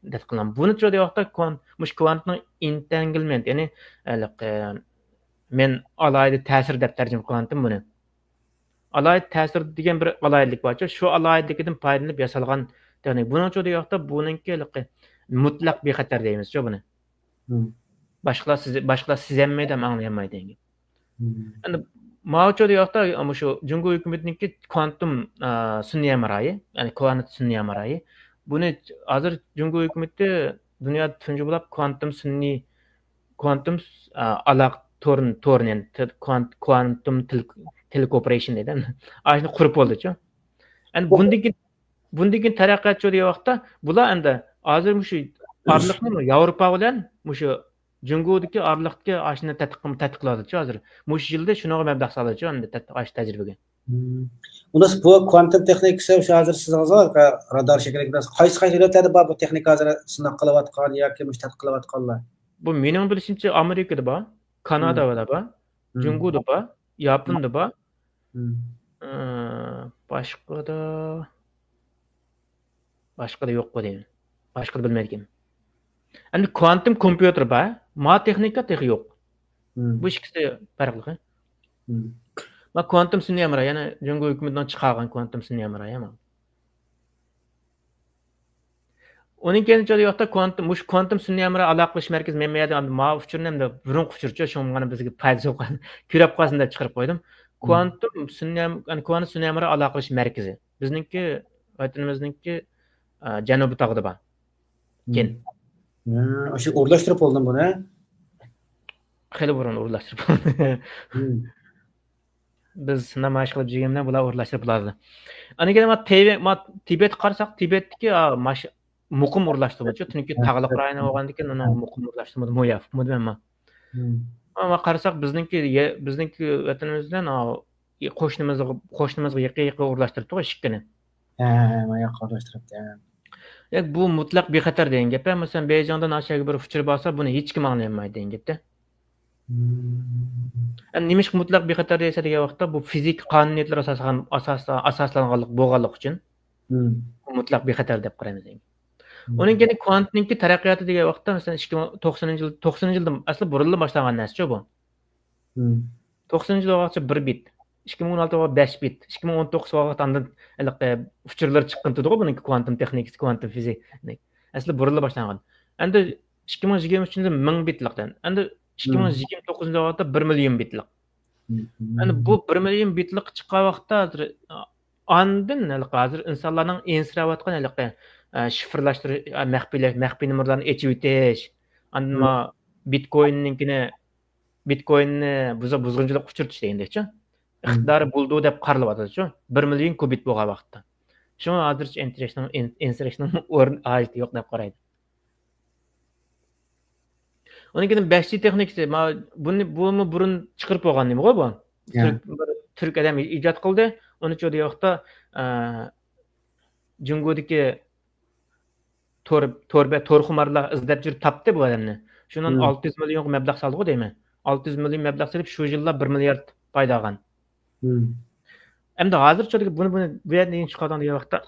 تەتقىق قىلىنغان. بۇنى چاغدا ياقتا كوان-، مۇشۇ كۋانتنىڭ ئېنتەنگلمېنت، يەنى، ھېلىقى، مەن ئالاھىدە تەسىر دەپ تەرجىمە قىلغانتىم بۇنى. ئالاھىدە تەسىر دېگەن بىر ئالاھىدىلىك بارچۇ، شۇ ئالاھىدىلىكىدىن پايدىلىنىپ ياسالغان تېخنىكا. بۇنىڭ چوقۇم ياقتا بۇنىڭكى ھېلىقى مۇتلەق بىخەتەر دەيمىزچۇ بۇنى. باشقىلار سېزە-، باشقىلار سېزەلمەيدۇ ھەم ئاڭلىيالمايدۇ دېگەن گەپ. ئەمدى ماۋۇ چوقۇم ياقتا مۇشۇ جۇڭگو ھۆكۈمىتىنىڭكى كۋانتۇم، ئا، سۈنئىي ھەمراھى، يەنى كۋانت سۈنئىي ھەمراھى. بۇنى ھازىر جۇڭگو ھۆكۈمىتى دۇنيادا تۇنجى بولاپ كۋانتۇم سۈنئىي، كۋانتۇم، ئا، ئالاقە تورىنى، تورىنى، يەنى ت-، كۋانت-، كۋانتۇم تېلې-، تېلېكوپېرېيشن دەيدۇ. ئاشۇنى قۇرۇپ بولدىچۇ. ئەمدى بۇندىن كېيىن، بۇندىن كېيىن تەرەققىيات چوقۇم دېگەن ۋاقىتتا، بۇلار ئەمدى ھازىر مۇشۇ ئارىلىقنى ياۋروپا بىلەن مۇشۇ جۇڭگودىكى ئارىلىقتىكى ئاشۇنى تەتقىق-، تەتقىق قىلىۋاتىدۇچۇ ھازىر. مۇشۇ يىلدا شۇنىڭغا مەبلەغ سالىدۇچۇ ئەمدى تەت-، ئاشۇ تەجرىبىگە. مم. ئۇنىڭ بۇ كۋانتۇم تېخنىكىسى شۇ ھازىر سىزنىڭ رادار شەكلىگە قايسى، قايسى دۆلەتلەردە بار بۇ تېخنىكا ھازىر سىناق قىلىۋاتقان ياكى مۇشۇ تەتقىق قىلىۋاتقانلار؟ بۇ مېنىڭ بىلىشىمچە ئامېرىكىدا بار، كانادادا بار، جۇڭگودا بار، ياپوندا بار. ئى، باشقىدا، باشقىدا يوق بۇ دەيمەن. باشقىدا بىلمەيدىكەن. ئەمدى كۋانتۇم كومپيۇتېر بار، ما تېخنىكا تېخى يوق. بۇ ئىككىسى پەرقلىق. ما كۋانتۇم سۈنئىي ھەمراھ، يەنى جۇڭگو ھۆكۈمىتىنىڭ چىقارغان كۋانتۇم سۈنئىي ھەمراھ، ما. ئۇنىڭ كەينىچە ياقتا كۋانتۇم، مۇشۇ كۋانتۇم سۈنئىي ھەمراھ ئالاقىلىشىش مەركىزى مەن بۇ يەردە ئەمدى ماۋۇ ئۇچۇرنى ئەمدى بۇرۇنقى ئۇچۇرچۇ، شۇڭا مانا بىزگە پايدىسى يوق. كۆرۈپ قالسۇن دەپ چىقىرىپ قويدۇم. كۋانتۇم سۈنئىي ھەم-، يەنى كۋانتۇم سۈنئىي ھەمراھ ئالاقىلىشىش مەركىزى. بىزنىڭكى، ۋەتىنىمىزنىڭكى، ئا، جەنۇبىي تاغىدا بار. كەن. ھە، ئاشۇ ئورۇنلاشتۇرۇپ بولدۇم بۇنى. خېلى بۇرۇن ئورۇنلاشتۇرۇپ بولدى. بىز نامايىش قىلىپ جۈگەن بىلەن بۇلار ئورۇنلاشتۇرۇپ بولالىدى. ئاندىن كېيىن ما تىبەت، ما تىبەتكە قارىساق، تىبەتتىكى، ئا، ماش-، مۇقىم ئورۇنلاشتۇرمىچۇ، چۈنكى تاغلىق رايون بولغاندىكىن ئۇنىڭ مۇقىم ئورۇنلاشتۇرمىدى، مۇياف، مۇدمەنما. ئەمما قارىساق، بىزنىڭكى يە-، بىزنىڭكى ۋەتىنىمىز بىلەن، ئا، قوشنىمىزغا، قوشنىمىزغا يېقىن، يېقىن ئورۇنلاشتۇرۇپتۇ ئىككىنى. ھە، ھە، ھە، ما ياققا ئورۇنلاشتۇرۇپتۇ، ھە. ياق، بۇ مۇتلەق بىخەتەر دېگەن گەپ. مەسىلەن، بېيجىڭدىن ئاشۇ يەرگە بىر ئۇچۇر بارسا، بۇنى ھېچكىم ئاڭلىيالمايدۇ دېگەن گەپتە. ئەمدى نېمىشقا مۇتلەق بىخەتەر دەيسە دېگەن ۋاقىتتا، بۇ فىزىكا قانۇنىيەتلىرى ئاساسلان-، ئاساس-، ئاساسلانغانلىق بولغانلىقى ئۈچۈن، بۇ مۇتلەق بىخەتەر دەپ قارايمىز. ئۇنىڭ كېيىن كۋانتنىڭكى تەرەققىياتى دېگەن ۋاقىتتا، مەسىلەن، ئىككى مىڭ، توقسىنىنچى يىل، توقسىنىنچى يىلدىن ئەسلى بۇرۇنلا باشلانغان نەرسىچۇ بۇ. توقسىنىنچى يىلدا بولغاچقا بىر بىت، ئىككى مىڭ ئون ئالتىدا بولغان بەش بىت، ئىككى مىڭ ئون توققۇزدا بولغان ئاندىن ھېلىقى ئۇچۇرلار چىققان تۇرىدىغۇ بۇنىڭكى كۋانتۇم تېخنىكىسى، كۋانتۇم فىزىكا. ئەسلى بۇرۇنلا باشلانغان. ئەمدى ئىككى مىڭ يىگىرمە ئۈچىنچى يىلدا مىڭ بىتلىق دەن. ئەمدى ئىككى مىڭ يىگىرمە توققۇزىنچى يىلدا بىر مىليون بىتلىق. ئەمدى بۇ بىر مىليون بىتلىققا چىققان ۋاقىتتا ھازىر، ئاندىن ھېلىقى ھازىر ئىنسانلارنىڭ ئەنسىرەۋاتقان ھېلىقى، ئە، شىفىرلاشتۇرۇش، ئە، مەخپىيلەش، مەخپىي نومۇرلارنى ئېچىۋېتىش، ئاندىن ما بىتكويننىڭكىنى، بىتكويننى بۇزا-، بۇزغۇنچىلىققا ئۇچرىتىش دېگەندەكچۇ. ئىقتىدارى بولىدۇ دەپ قارىلىۋاتىدۇچۇ. بىر مىليون كۇبىت بولغان ۋاقىتتا. شۇڭا ھازىرچە ئەنسىرەشنىڭ، ئەن-، ئەنسىرەشنىڭ ئورنى، ھاجىتى يوق دەپ قارايدۇ. ئۇنىڭ كېيىن بەش جى تېخنىكىسى، ما-، بۇنى، بۇمۇ بۇرۇن چىقىرىپ بولغان نېمىغۇ بۇ؟ تۈرك، بىر تۈرك ئادەم ئىجاد قىلدى. ئۇنى چودا يوقتا، ئە، جۇڭگودىكى تور، تور بە-، تورخۇمارلار ئىزدەپ يۈرۈپ تاپتى بۇ ئادەمنى. شۇنىڭ ئالتە يۈز مىليونغا مەبلەغ سالدىغۇ دەيمەن. ئالتە يۈز مىليون مەبلەغ سېلىپ، شۇ يىللا بىر مىليارد پايدا ئالغان. ئەمدى ھازىرچە بۇنى، بۇنى بۇ يەردىن نېمە چىقاردىڭ دېگەن ۋاقىتتا،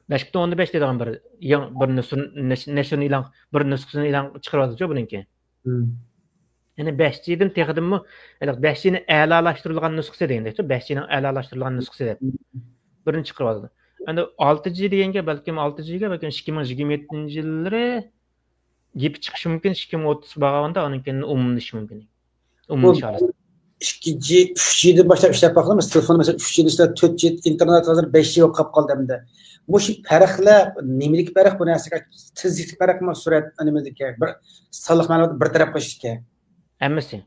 بەش پۈتۈن ئوندىن بەش دەيدىغان بىر يېڭى بىر نەشر، نەشر، نەشرنى ئېلان، بىر نۇسخىسىنى ئېلان چىقىرىۋاتىدۇ بۇنىڭكى. يەنى بەش جىدىن تېخىدىنمۇ، ھېلىقى بەش جىنى ئەلالاشتۇرۇلغان نۇسخىسى دېگەندەكچۇ، بەش جىنىڭ ئەلالاشتۇرۇلغان نۇسخىسى دەپ بىرىنى چىقىرىۋاتىدۇ. ئەمدى ئالتە جى دېگەن گەپ، بەلكىم ئالتە جىگە، بەلكىم ئىككى مىڭ يىگىرمە يەتتىنچى يىللىرى گېپى چىقىشى مۇمكىن، ئىككى مىڭ ئوتتۇزغا بارغاندا ئۇنىڭ كېيىن ئومۇملىشىشى مۇمكىن. بۇ ئومۇملىشىش ھالىتى. ئىككى جى، ئۈچ جىدىن باشلاپ ئىشلەپ باقىمىز. تېلېفون مەسىلەن، ئۈچ جىدىن ئىشلەپ، تۆت جى، ئىنتېرنېت ھازىر بەش جى بولۇپ قالىپ قالدى ئەمدى. مۇشۇ پەرقلەر نېمىدىكى پەرق؟ بۇ نەرسىگە تېزلىكتىكى پەرقمۇ، سۈرئەت نېمىدىكى بىر سانلىق مەلۇماتنى بىر تەرەپ قىلىشتىكى؟ ھەممىسى.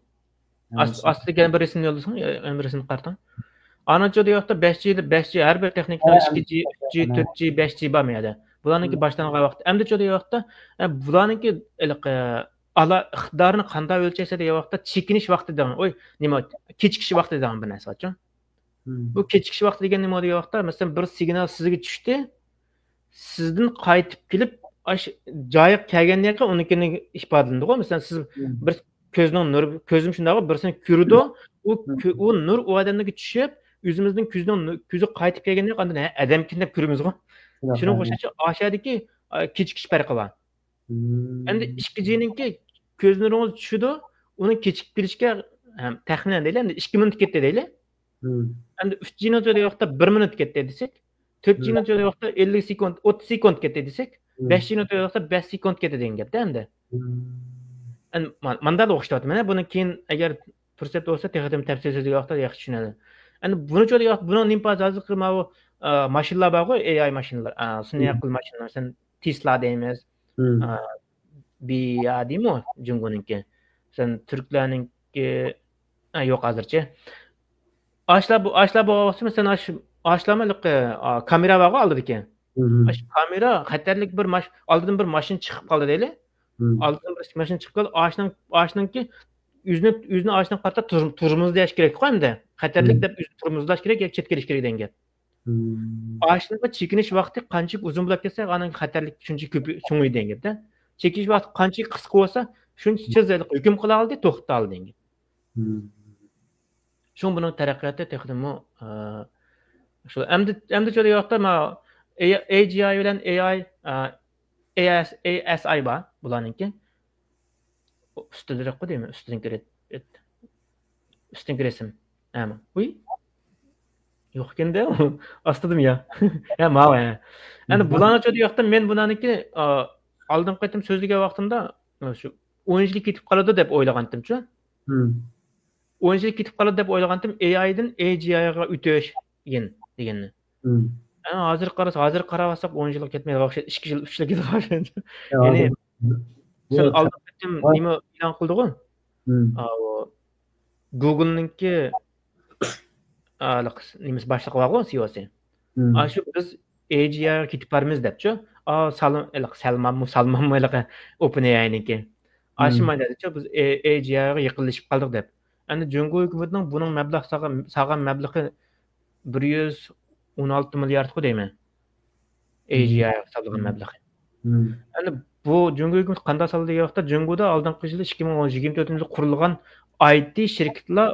ئاست-، ئاستىدىكى يەنە بىر رەسىمنى يوللىساڭ، يەنە بىر رەسىمنى قارىتىڭ. ئانىڭچۇ دېگەن ۋاقىتتا بەش جى، بەش جى، ھەر بىر تېخنىكا، ھە، ئىككى جى، ئۈچ جى، تۆت جى، بەش جى بارمۇ يەردە؟ بۇلارنىڭكى باشلانغان ۋاقتى. ئەمدىچۇ دېگەن ۋاقىتتا، ئە، بۇلارنىڭكى ھېلىقى ئالا ئىقتىدارىنى قانداق ئۆلچەيسەن دېگەن ۋاقىتتا، چېكىنىش ۋاقتى دېگەن، ئوي، نېمە، كېچىكىش ۋاقتى دېگەن بىر نەرسە بارچۇ. بۇ كېچىكىش ۋاقتى دېگەن نېمە دېگەن ۋاقىتتا، مەسىلەن، بىر سىگنال سىزگە چۈشتى، سىزدىن قايتىپ كېلىپ، ئاش جايىغا كەلگەندىن كېيىن ئۇنىڭكىنى ئىپادىلىنىدىغۇ. مەسىلەن، سىز بىر كۆزنىڭ نۇرى، كۆزۈم شۇنداق، بىرسىنى كۆرىدۇ، ئۇ كۆ-، ئۇ نۇر ئۇ ئادەمدىكى چۈشۈپ، ئۆزىمىزنىڭ كۆزىنىڭ نۇ-، كۆزى قايتىپ كەلگەندىن كېيىن ئاندىن، ھە، ئادەمكەن دەپ كۆرىمىزغۇ. شۇنىڭغا ئوخشاش ئاشۇ يەردىكى، ئا، كېچىكىش پەرقى بار. ئەمدى ئىككى جىنىڭكى كۆز نۇرىڭىز چۈشىدۇ، ئۇنىڭ كېچىكىپ كېلىشكە، ھەم، تەخمىنەن دەيلى، ئەمدى ئىككى مىنۇت كەتتى دەيلى. ئەمدى ئۈچ جىنىڭ تۆلىگەن ۋاقىتتا بىر مىنۇت كەتتى دېسەك، تۆت جىنىڭ تۆلىگەن ۋاقىتتا ئەللىك سېكۇنت، ئوتتۇز سېكۇنت كەتتى دېسەك، بەش جىنىڭ تۆلىگەن ۋاقىتتا بەش سېكۇنت كەتتى دېگەن گەپتە ئەمدى. ئەمدى ما-، مانداق ئوخشىتىۋاتىمەن. بۇنى كېيىن ئەگەر پۇرسەت بولسا، تېخىدىن تەپسىلىي سۆزلىگەن ۋاقىتتا ياخشى چۈشىنەلەيمەن. ئەمدى بۇنى چۆلىگەن ۋاقىت، بۇنىڭ نېمە ھازىرقى ماۋۇ، ئا، ماشىنىلار بارغۇ، ئېي ئاي ماشىنىلار، ئا، سۈنئىي ئەقىل ماشىنىلار، مەسىلەن، تېسلا دەيمىز، ئا، بىيا دېيمۇ جۇڭگونىڭكى. مەسىلەن، تۈركلەرنىڭكى، ئا، يوق ھازىرچە. ئاشلار بۇ، ئاشلار بولغان ۋاقىتتا، مەسىلەن، ئاش-، ئاشلارمۇ ھېلىقى، ئا، كامېرا بارغۇ ئالدىدىكى. ئاشۇ كامېرا خەتەرلىك بىر ماش-، ئالدىدىن بىر ماشىنا چىقىپ قالدى دەيلى. ئالدىدىن بىر ماشىنا چىقىپ قالدى. ئاشنىڭ، ئاشنىڭكى ئۆزىنى، ئۆزىنى ئاشنىڭ قارىتا تۇر-، تورمۇزلاش كېرەك ئەمدى. خەتەرلىك دەپ ئۆزىنى تورمۇزلاش كېرەك ياكى چەتكە ئېلىش كېرەك دېگەن گەپ. ئاشنىڭ چېكىنىش ۋاقتى قانچىلىك ئۇزۇن بولۇپ كەتسە، ئانىڭ خەتەرلىك شۇنچە كۆپ، چوڭىيىدۇ دېگەن گەپتە. چېكىنىش ۋاقتى قانچىلىك قىسقا بولسا، شۇنچە تېز ھۆكۈم قىلالىدى، توختىتالىدى دېگەن گەپ. شۇڭا بۇنىڭ تەرەققىياتى تېخىمۇ، ئە، شۇ، ئەمدى، ئەمدى شۇ ۋاقىتتا ما، ئەي-، ئەي جى ئاي بىلەن ئەي ئاي، ئە، ئەي ئەس، ئەي ئەس ئاي بار، بۇلارنىڭكى. ئۇستىدىرەك دەيمەن، ئۈستىدىن كىرىپ، ئۈستىدىن كىرىسىم. ئەمە. ئۇي. يوق ئىكەن-دە، ئاستىدىمۇ يا. ھە، ماۋۇ، ھە. ئەنە بۇلارنىڭ شۇ ۋاقىتتا مەن بۇلارنىڭكى، ئا، ئالدىنقى قېتىم سۆزلىگەن ۋاقتىمدا، شۇ ئون يىل كېتىپ قالىدۇ دەپ ئويلىغانتىمچۇ. ئون يىل كېتىپ قالىدۇ دەپ ئويلىغانتىم، ئەي ئايدىن ئەي جى ئايغا ئۆتۈش دېگەن، دېگەننى. ئەنە ھازىر قارىسا، ھازىر قاراۋاتساق، ئون يىلغا كەتمەيدىغان ئوخشايدۇ، ئىككى يىل، ئۈچ يىل كېتىدىغان ئوخشايدۇ. يا، يەنى، ھازىر بۇ سەن ئالدىنقى قېتىم نېمە ئېلان قىلدىغۇ؟ ئاۋۇ گوگلنىڭكى، ئا، نېمىسى، باشلىقى بارغۇ، سىئوسى. ئاشۇ بىز ئەي جى ئايغا كېتىپ بارىمىز دەپچۇ. ئا، سالم-، ھېلىقى سەلمانمۇ، سالمانمۇ ھېلىقى ئوپېن ئەي ئاينىڭكى. ئاشۇ مايدا دەپچۇ، بىز ئەي-، ئەي جى ئايغا يېقىنلىشىپ قالدۇق دەپ. ئەمدى جۇڭگو ھۆكۈمىتىنىڭ بۇنىڭ مەبلەغ سالغان، سالغان مەبلىغى بىر يۈز ئون ئالتە مىلياردقۇ دەيمەن. ئەي جى ئايغا سالغان مەبلىغى. ئەمدى بۇ جۇڭگو ھۆكۈمىتى قانداق سالدى دېگەن ۋاقىتتا، جۇڭگودا ئالدىنقى يىلى، ئىككى مىڭ يىگىرمە تۆتىنچى يىلى قۇرۇلغان ئاي تى شىركىتىلەر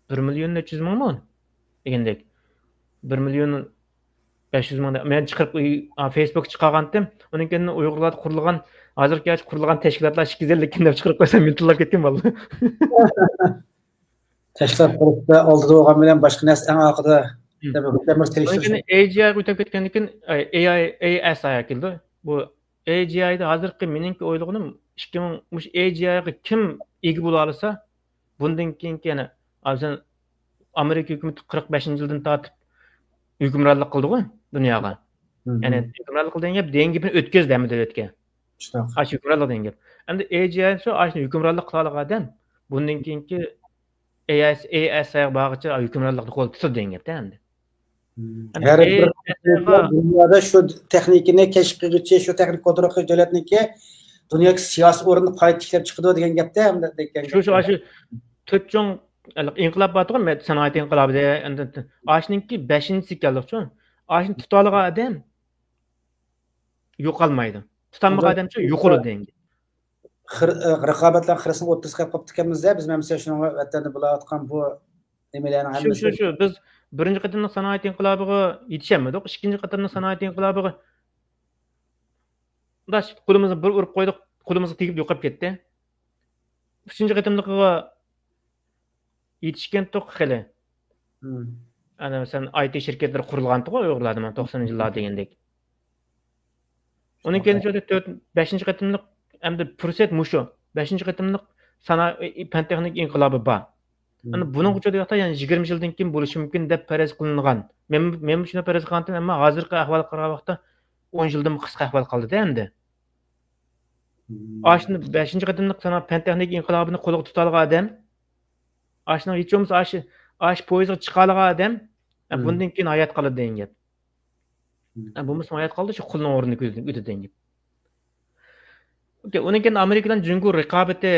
بىر مىليون نەچچە يۈز مىڭمۇ دېگەندەك. بىر مىليون بەش يۈز مىڭ دەپ، مەن چىقىرىپ، ئا، فېيسبۇك چىقارغانتىم. ئۇنىڭ كېيىن ئۇيغۇرلاردا قۇرۇلغان، ھازىرغىچە قۇرۇلغان تەشكىلاتلار ئىككى يۈز ئەللىك كىم دەپ چىقىرىپ قويسام، مىلتىللاپ كەتكەن بالىلار. تەشكىلات قۇرۇشتا ئالدىدا بولغان بىلەن باشقا نەرسە ئەڭ ئارقىدا. مم. دەپ، بىر تېلېفون ئۇنىڭ كېيىن ئەي جى ئايغا ئۆتۈپ كەتكەندىن كېيىن، ئەي ئاي، ئەي ئەس ئاي كېلىدۇ. بۇ ئەي جى ئايدا ھازىرقى مېنىڭكى ئويلىغىنىم، ئىككى مىڭ، مۇشۇ ئەي جى ئايغا كىم ئىگە بولالىسا، بۇندىن كېيىنكى يەنە، مەسىلەن، ئامېرىكا ھۆكۈمىتى قىرىق بەشىنچى يىلدىن تارتىپ ھۆكۈمرانلىق قىلدىغۇ دۇنياغا. مم. يەنى ھۆكۈمرانلىق قىلدى دېگەن گەپ، دېگەن گېپىنى ئۆتكۈزدى ھەممە دۆلەتكە. شۇنداق. ئاشۇ ھۆكۈمرانلىق دېگەن گەپ. ئەمدى ئەي جى ئاي شۇ، ئاشۇ ھۆكۈمرانلىق قىلالىغان ئادەم بۇندىن كېيىنكى ئەي ئەس، ئەي ئەس ئايغا بارغىچە ھۆكۈمرانلىقنى قولدا تۇتىدۇ دېگەن گەپتە ئەمدى. مم. ئەمدى ھەر بىر دۇنيادا شۇ تېخنىكىنى كەشىپ قىلغۇچى، شۇ تېخنىكا كونترول قىلغۇچى دۆلەتنىڭكى دۇنيادىكى سىياسىي ئورنىنى قايتا تىكلەپ چىقىدۇ دېگەن گەپتە ئەمدى. شۇ، شۇ، ئاشۇ تۆت چوڭ ئىنقىلاب بارتۇغۇ، مە-، سانائەت ئىنقىلابى دە، ئەمدى ئاشۇنىڭكى بەشىنچىسى ئىكەنلىكچۇ. ئاشۇنى تۇتالىغان ئادەم يوقالمايدۇ. تۇتالمىغان ئادەمچۇ يوقىلىدۇ دېگەن گەپ. خىر-، ئە، رىقابەتلەر خىرىسىنىڭ ئوتتۇرىسىغا كەپ قاپتىكەنمىز-دە، بىز مەمسە شۇنىڭغا ۋەتەندە بولۇۋاتقان بۇ نېمىلەرنىڭ شۇ، ھەممىسى. شۇ، شۇ. بىز بىرىنچى قېتىملىق سانائەت ئىنقىلابىغا يېتىشەلمىدۇق. ئىككىنچى قېتىملىق سانائەت ئىنقىلابىغا داش قولىمىزنى بىر ئۇرۇپ قويدۇق، قولىمىزغا تېگىپ يوقاپ كەتتى. ئۈچىنچى قېتىملىقىغا يېتىشكەنتۇق خېلى. مم. ئەنە، مەسىلەن، ئاي تى شىركەتلىرى قۇرۇلغانتىغۇ ئۇيغۇرلاردا، مانا، توقسىنىنچى يىللار دېگەندەك. ئۇنىڭ كېيىن شۇ تۆت، بەشىنچى قېتىملىق، ئەمدى پۇرسەت مۇشۇ. بەشىنچى قېتىملىق سانا-، پەن تېخنىكا ئىنقىلابى بار. مم. ئەنە بۇنىڭغىچە دېگەن ۋاقىتتا يەنە يىگىرمە يىلدىن كېيىن بولۇشى مۇمكىن دەپ پەرەز قىلىنغان. مەن، مەنمۇ شۇنداق پەرەز قىلغانتىم، ئەمما ھازىرقى ئەھۋالغا قارىغان ۋاقىتتا ئون يىلدىنمۇ قىسقا ئەھۋال قالدى-دە ئەمدى. مم. ئاشۇنى بەشىنچى قېتىملىق سانا-، پەن تېخنىكا ئىنقىلابىنى قولىغا تۇتالىغان ئادەم، ئاشۇنىڭ ھېچ بولمىسا ئاشۇ، ئاشۇ پويىزغا چىقالىغان ئادەم، ئە، مم. بۇندىن كېيىن ھايات قالىدۇ دېگەن گەپ. مم. ئە، بولمىسا ھايات قالدى، شۇ قۇلنىڭ ئورنىدا ئۆتىدۇ دېگەن گەپ. ئوكەي، ئۇنىڭ كېيىن ئامېرىكا بىلەن جۇڭگو رىقابىتى،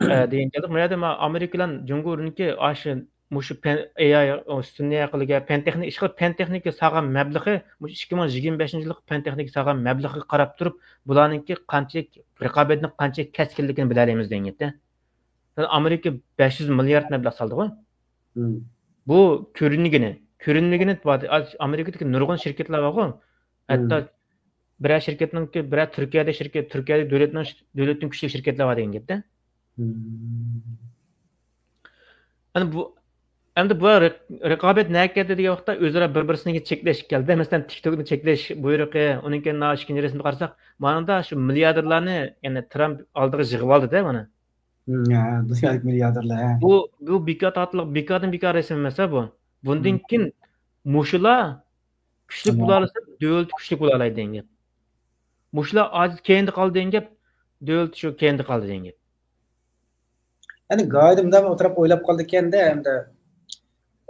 ئە، دېگەن گەپ. بۇ يەردە ما-، ئامېرىكا بىلەن جۇڭگونىڭكى ئاشۇ مۇشۇ پەن، ئېي ئاي، ئۇ سۈنئىي ئەقىلگە، پەن تېخنىكا، ئىشقىلىپ پەن تېخنىكا سالغان مەبلىغى، مۇشۇ ئىككى مىڭ يىگىرمە بەشىنچى يىلقى پەن تېخنىكا سالغان مەبلىغىگە قاراپ تۇرۇپ، بۇلارنىڭكى قانچىلىك، رىقابەتنىڭ قانچىلىك كەسكىنلىكىنى بىلەلەيمىز دېگەن گەپتە. ئامېرىكا بەش يۈز مىليارد مەبلەغ سالدىغۇ. بۇ كۆرۈنگىنى، كۆرۈنمىگىنى بار. ئامېرىكىدىكى نۇرغۇن شىركەتلەر بارغۇ. ھەتتا بىرەر شىركەتنىڭكى، بىرەر تۈركىيەدە شىركەت، تۈركىيەدە دۆلەتنىڭ، دۆلەتنىڭ كۈچلۈك شىركەتلەر بار دېگەن گەپتە. ئەنە بۇ، ئەمدى بۇ رىق-، رىقابەت نەگە كەلدى دېگەن ۋاقىتتا ئۆزئارا بىر-، بىرسىنىڭكى چەكلەش كەلدى. مەسىلەن، تىك توكنى چەكلەش بۇيرۇقى، ئۇنىڭ كېيىن مانا ئىككىنچى رەسىمگە قارىساق، مانىدا شۇ مىلياردېرلارنى، يەنى ترامپ ئالدىغا يىغىۋالدى-دە مانا. دۇنيادىكى مىلياردېرلار. بۇ، بۇ بىكار تارتىلىق، بىكاردىن بىكار رەسىم ئەمەس-ھە بۇ. بۇندىن كېيىن مۇشۇلار كۈچلۈك بولالىسا، دۆلىتى كۈچلۈك بولالايدۇ دېگەن گەپ. مۇشۇلار ھازىر كەينىدە قالدى دېگەن گەپ، دۆلىتى شۇ كەينىدە قالدى دېگەن گەپ. يەنى گايىدىم دەم ئولتۇرۇپ ئويلاپ قالدىكەن-دە، ئەمدى،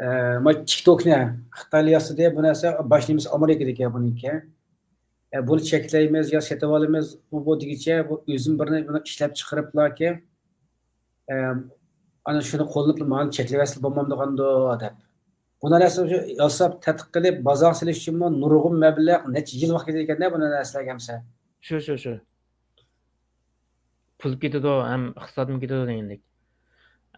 ئە، ما تىك توكنى خىتايلار ياسىدى، بۇ نەرسە باش نېمىسى ئامېرىكىدىكەن بۇنىڭكى. ئە، بۇنى چەكلەيمىز يا سېتىۋالىمىز، ئۇ بۇ دېگۈچە، بۇ ئۆزۈم بىرنى بۇنى ئىشلەپ چىقىرىپلاكى، ئە، ئانا شۇنى قوللىنىپ مانا چەكلىۋەتسىلا بولمامدىغاندۇ دەپ. بۇ نەرسىنى ياساپ، تەتقىق قىلىپ، بازارغا سېلىش ئۈچۈنمۇ نۇرغۇن مەبلەغ، نەچچە يىل ۋاقىت كېتىدىكەن-دە بۇ نەرسىلەرگە ھەمسە. شۇ، شۇ، شۇ. پۇل كېتىدۇ، ھەم ئىقتىسادمۇ كېتىدۇ دېگەندەك.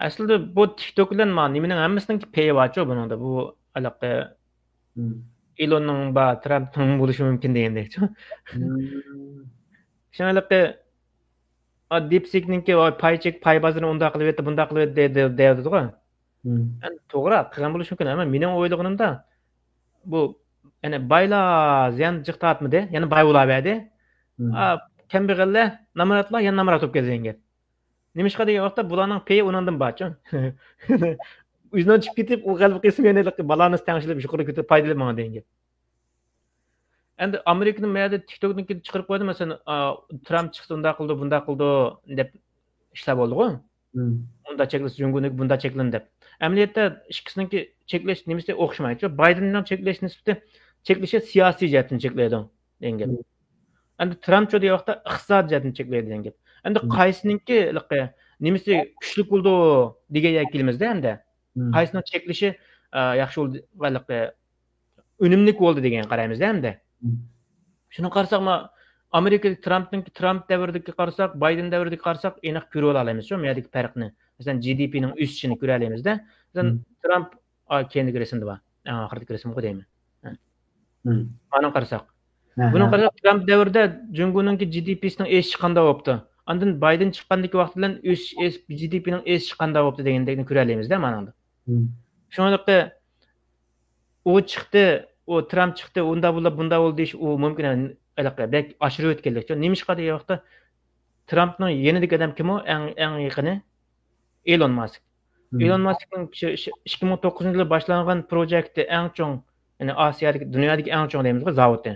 ئەسلىدە بۇ تىك توك بىلەن ما نېمىنىڭ ھەممىسىنىڭ پېيى بارچۇ بۇنىڭدا. بۇ ھېلىقى ئىلوننىڭ بار، ترامپنىڭ بولۇشى مۇمكىن دېگەندەكچۇ. شۇڭا ھېلىقى، ئا، دىپسىكنىڭكى، ۋاي، پاي چېك، پاي بازىرىنى ئۇنداق قىلىۋەتتى، بۇنداق قىلىۋەتتى دە-، دە-، دەۋاتىدىغۇ. ئەمدى توغرا، قىلغان بولۇشى مۇمكىن. ئەمما مېنىڭ ئويلىغىنىمدا، بۇ، يەنى بايلار زىيان جىق تارتمىدى، يەنە باي بولاۋەردى. ئا، كەمبەغەللەر، نامراتلار يەنە نامرات بولۇپ كەتتى دېگەن گەپ. نېمىشقا دېگەن ۋاقىتتا بۇلارنىڭ پېيى ئۇنىڭدىن بارچۇ. ئۆزىنىڭ چىقىپ كېتىپ، ئۇ غەلىبە قىسمى يەنە بالانس تەڭشىلىپ يۇقىرى كۆتۈرۈپ پايدا ئېلىپ ماڭىدۇ دېگەن گەپ. ئەمدى ئامېرىكىنىڭ مەيەردە تىك توكنىڭكىنى چىقىرىپ قويدى، مەسىلەن، ئا، ترامپ چىقسا ئۇنداق قىلىدۇ، بۇنداق قىلىدۇ دەپ ئىشلار بولدىغۇ. ئۇنداق چەكلىسە جۇڭگونىڭكى بۇنداق چەكلىنىدۇ دەپ. ئەمەلىيەتتە ئىككىسىنىڭكى چەكلەش نېمىسى ئوخشىمايدۇ. بايدېننىڭ چەكلەش نىسبىتى، چەكلىشى سىياسىي جەھەتتىن چەكلەيدۇ دېگەن گەپ. ئەمدى ترامپچۇ دېگەن ۋاقىتتا ئىقتىساد جەھەتتىن چەكلەيدۇ دېگەن گەپ. ئەمدى قايسىنىڭكى ھېلىقى نېمىسى كۈچلۈك بولىدۇ دېگەن يەرگە كېلىمىزدە ئەمدى. قايسىنىڭ چەكلىشى، ئە، ياخشى بولدى، ھېلىقى ئۈنۈملۈك بولدى دېگەنگە قارايمىزدە ئەمدى. شۇنى قارىساق، ما-، ئامېرىكا ترامپنىڭكى، ترامپ دەۋرىدىكى قارىساق، بايدېن دەۋرىدىكى قارىساق، ئېنىق كۆرۈۋالالايمىز شۇ يەردىكى پەرقنى. مەسىلەن، جى دى پىنىڭ ئۆسۈشىنى كۆرەلەيمىز-دە. مەسىلەن، ترامپ، ئا، كەينىدىكى رەسىمدە بار. ئەڭ ئاخىرىدىكى رەسىمغۇ دەيمەن. ئانىڭ قارىساق. بۇنىڭ قارىساق، ترامپ دەۋرىدە جۇڭگونىڭكى جى دى پىسىنىڭ ئېشىشى قانداق بوپتۇ؟ ئاندىن بايدېن چىققاندىكى ۋاقتى بىلەن ئۆسۈش، ئېس-، جى دى پىنىڭ ئېشىشى قانداق بوپتۇ دېگەندەكنى كۆرەلەيمىز-دە مانىڭدا. شۇڭلۇقى ئۇ چىقتى، ئۇ ترامپ چىقتى، ئۇنداق بولدى، بۇنداق بولدى دېيىش ئۇ مۇمكىن ئەمەس. ھېلىقى بەك ئاشۇرۇۋەتكەنلىكچۇ. نېمىشقا دېگەن ۋاقىتتا ترامپنىڭ يېنىدىكى ئادەم كىم ئۇ؟ ئەڭ، ئەڭ يېقىنى؟ ئېلون ماسك. ئېلون ماسكنىڭ شۇ، شۇ ئىككى مىڭ توققۇزىنچى يىلى باشلانغان پروجېكتى ئەڭ چوڭ، يەنى ئاسىيادىكى، دۇنيادىكى ئەڭ چوڭ دەيمىزغۇ، زاۋۇتى.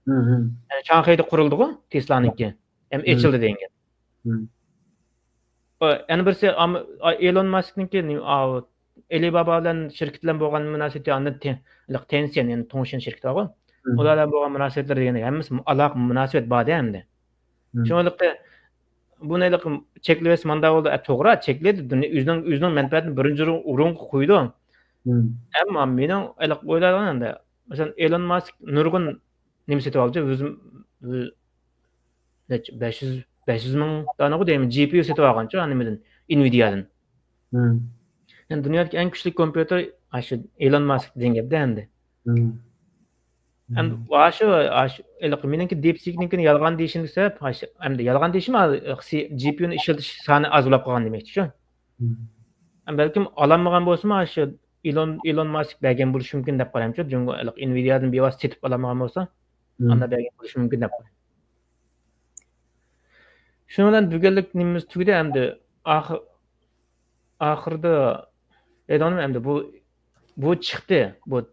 يەنى شاڭخەيدە قۇرۇلدىغۇ تېسلانىڭكى. ھەم ئېچىلدى دېگەن گەپ. ئۇ، يەنە بىرسى، ئام-، ئا، ئېلون ماسكنىڭكى نېمە، ئا، ئەلىبابا بىلەن شىركىتى بىلەن بولغان مۇناسىۋىتى، ئاندىن تې-، تېنسيەن، يەنى تۇڭشىن شىركىتى بارغۇ. ئۇلار بىلەن بولغان مۇناسىۋەتلىرى دېگەن ھەممىسى ئالاقە مۇناسىۋەت بار-دە ئەمدى. شۇڭلۇقى بۇنى ھېلىقى چەكلىۋەتسە مانداق بولىدۇ. ئە، توغرا، چەكلەيدۇ. دۇنيا ئۆزىنىڭ، ئۆزىنىڭ مەنپەئەتىنى بىرىنچى ئورۇن-، ئورۇنغا قويىدۇ. ئەمما مېنىڭ ھېلىقى ئويلايدىغىنىم ئەمدى، مەسىلەن، ئېلون ماسك نۇرغۇن نېمە سېتىۋالدى؟ يۈز، يۈز، نەچچە، بەش يۈز، بەش يۈز مىڭ دانىغۇ دەيمەن، جى پى يۇ سېتىۋالغانچۇ، نېمىدىن، ئىنۋىدىيادىن. يەنى دۇنيادىكى ئەڭ كۈچلۈك كومپيۇتېر، ئاشۇ ئېلون ماسك دېگەن گەپتە ئەمدى. ئەمدى ئاشۇ، ئاشۇ، ھېلىقى مېنىڭكى دىپسىكنىڭكىنى يالغان دېيىشىمگە سەۋەب، ئاشۇ، ئەمدى يالغان دېيىشىم، جى پى يۇنى ئىشلىتىش سانى ئاز بولاپ قالغان دېمەكچى شۇ. ئەمدى بەلكىم ئالالمىغان بولسىمۇ، ئاشۇ ئېلون، ئېلون ماسك بەرگەن بولۇشى مۇمكىن دەپ قارايمەنچۇ. جۇڭگو ھېلىقى ئىنۋىدىيادىن بىۋاسىتە سېتىپ ئالالمىغان بولسا، ئانداق بەرگەن بولۇشى مۇمكىن دەپ قارايمەن. شۇنىڭ بىلەن بۈگۈنلۈك نېمىمىز تۈگىدى ئەمدى. ئاخىر، ئاخىرىدا ئېيتىۋاتىمەن ئەمدى بۇ، بۇ چىقتى، بۇ،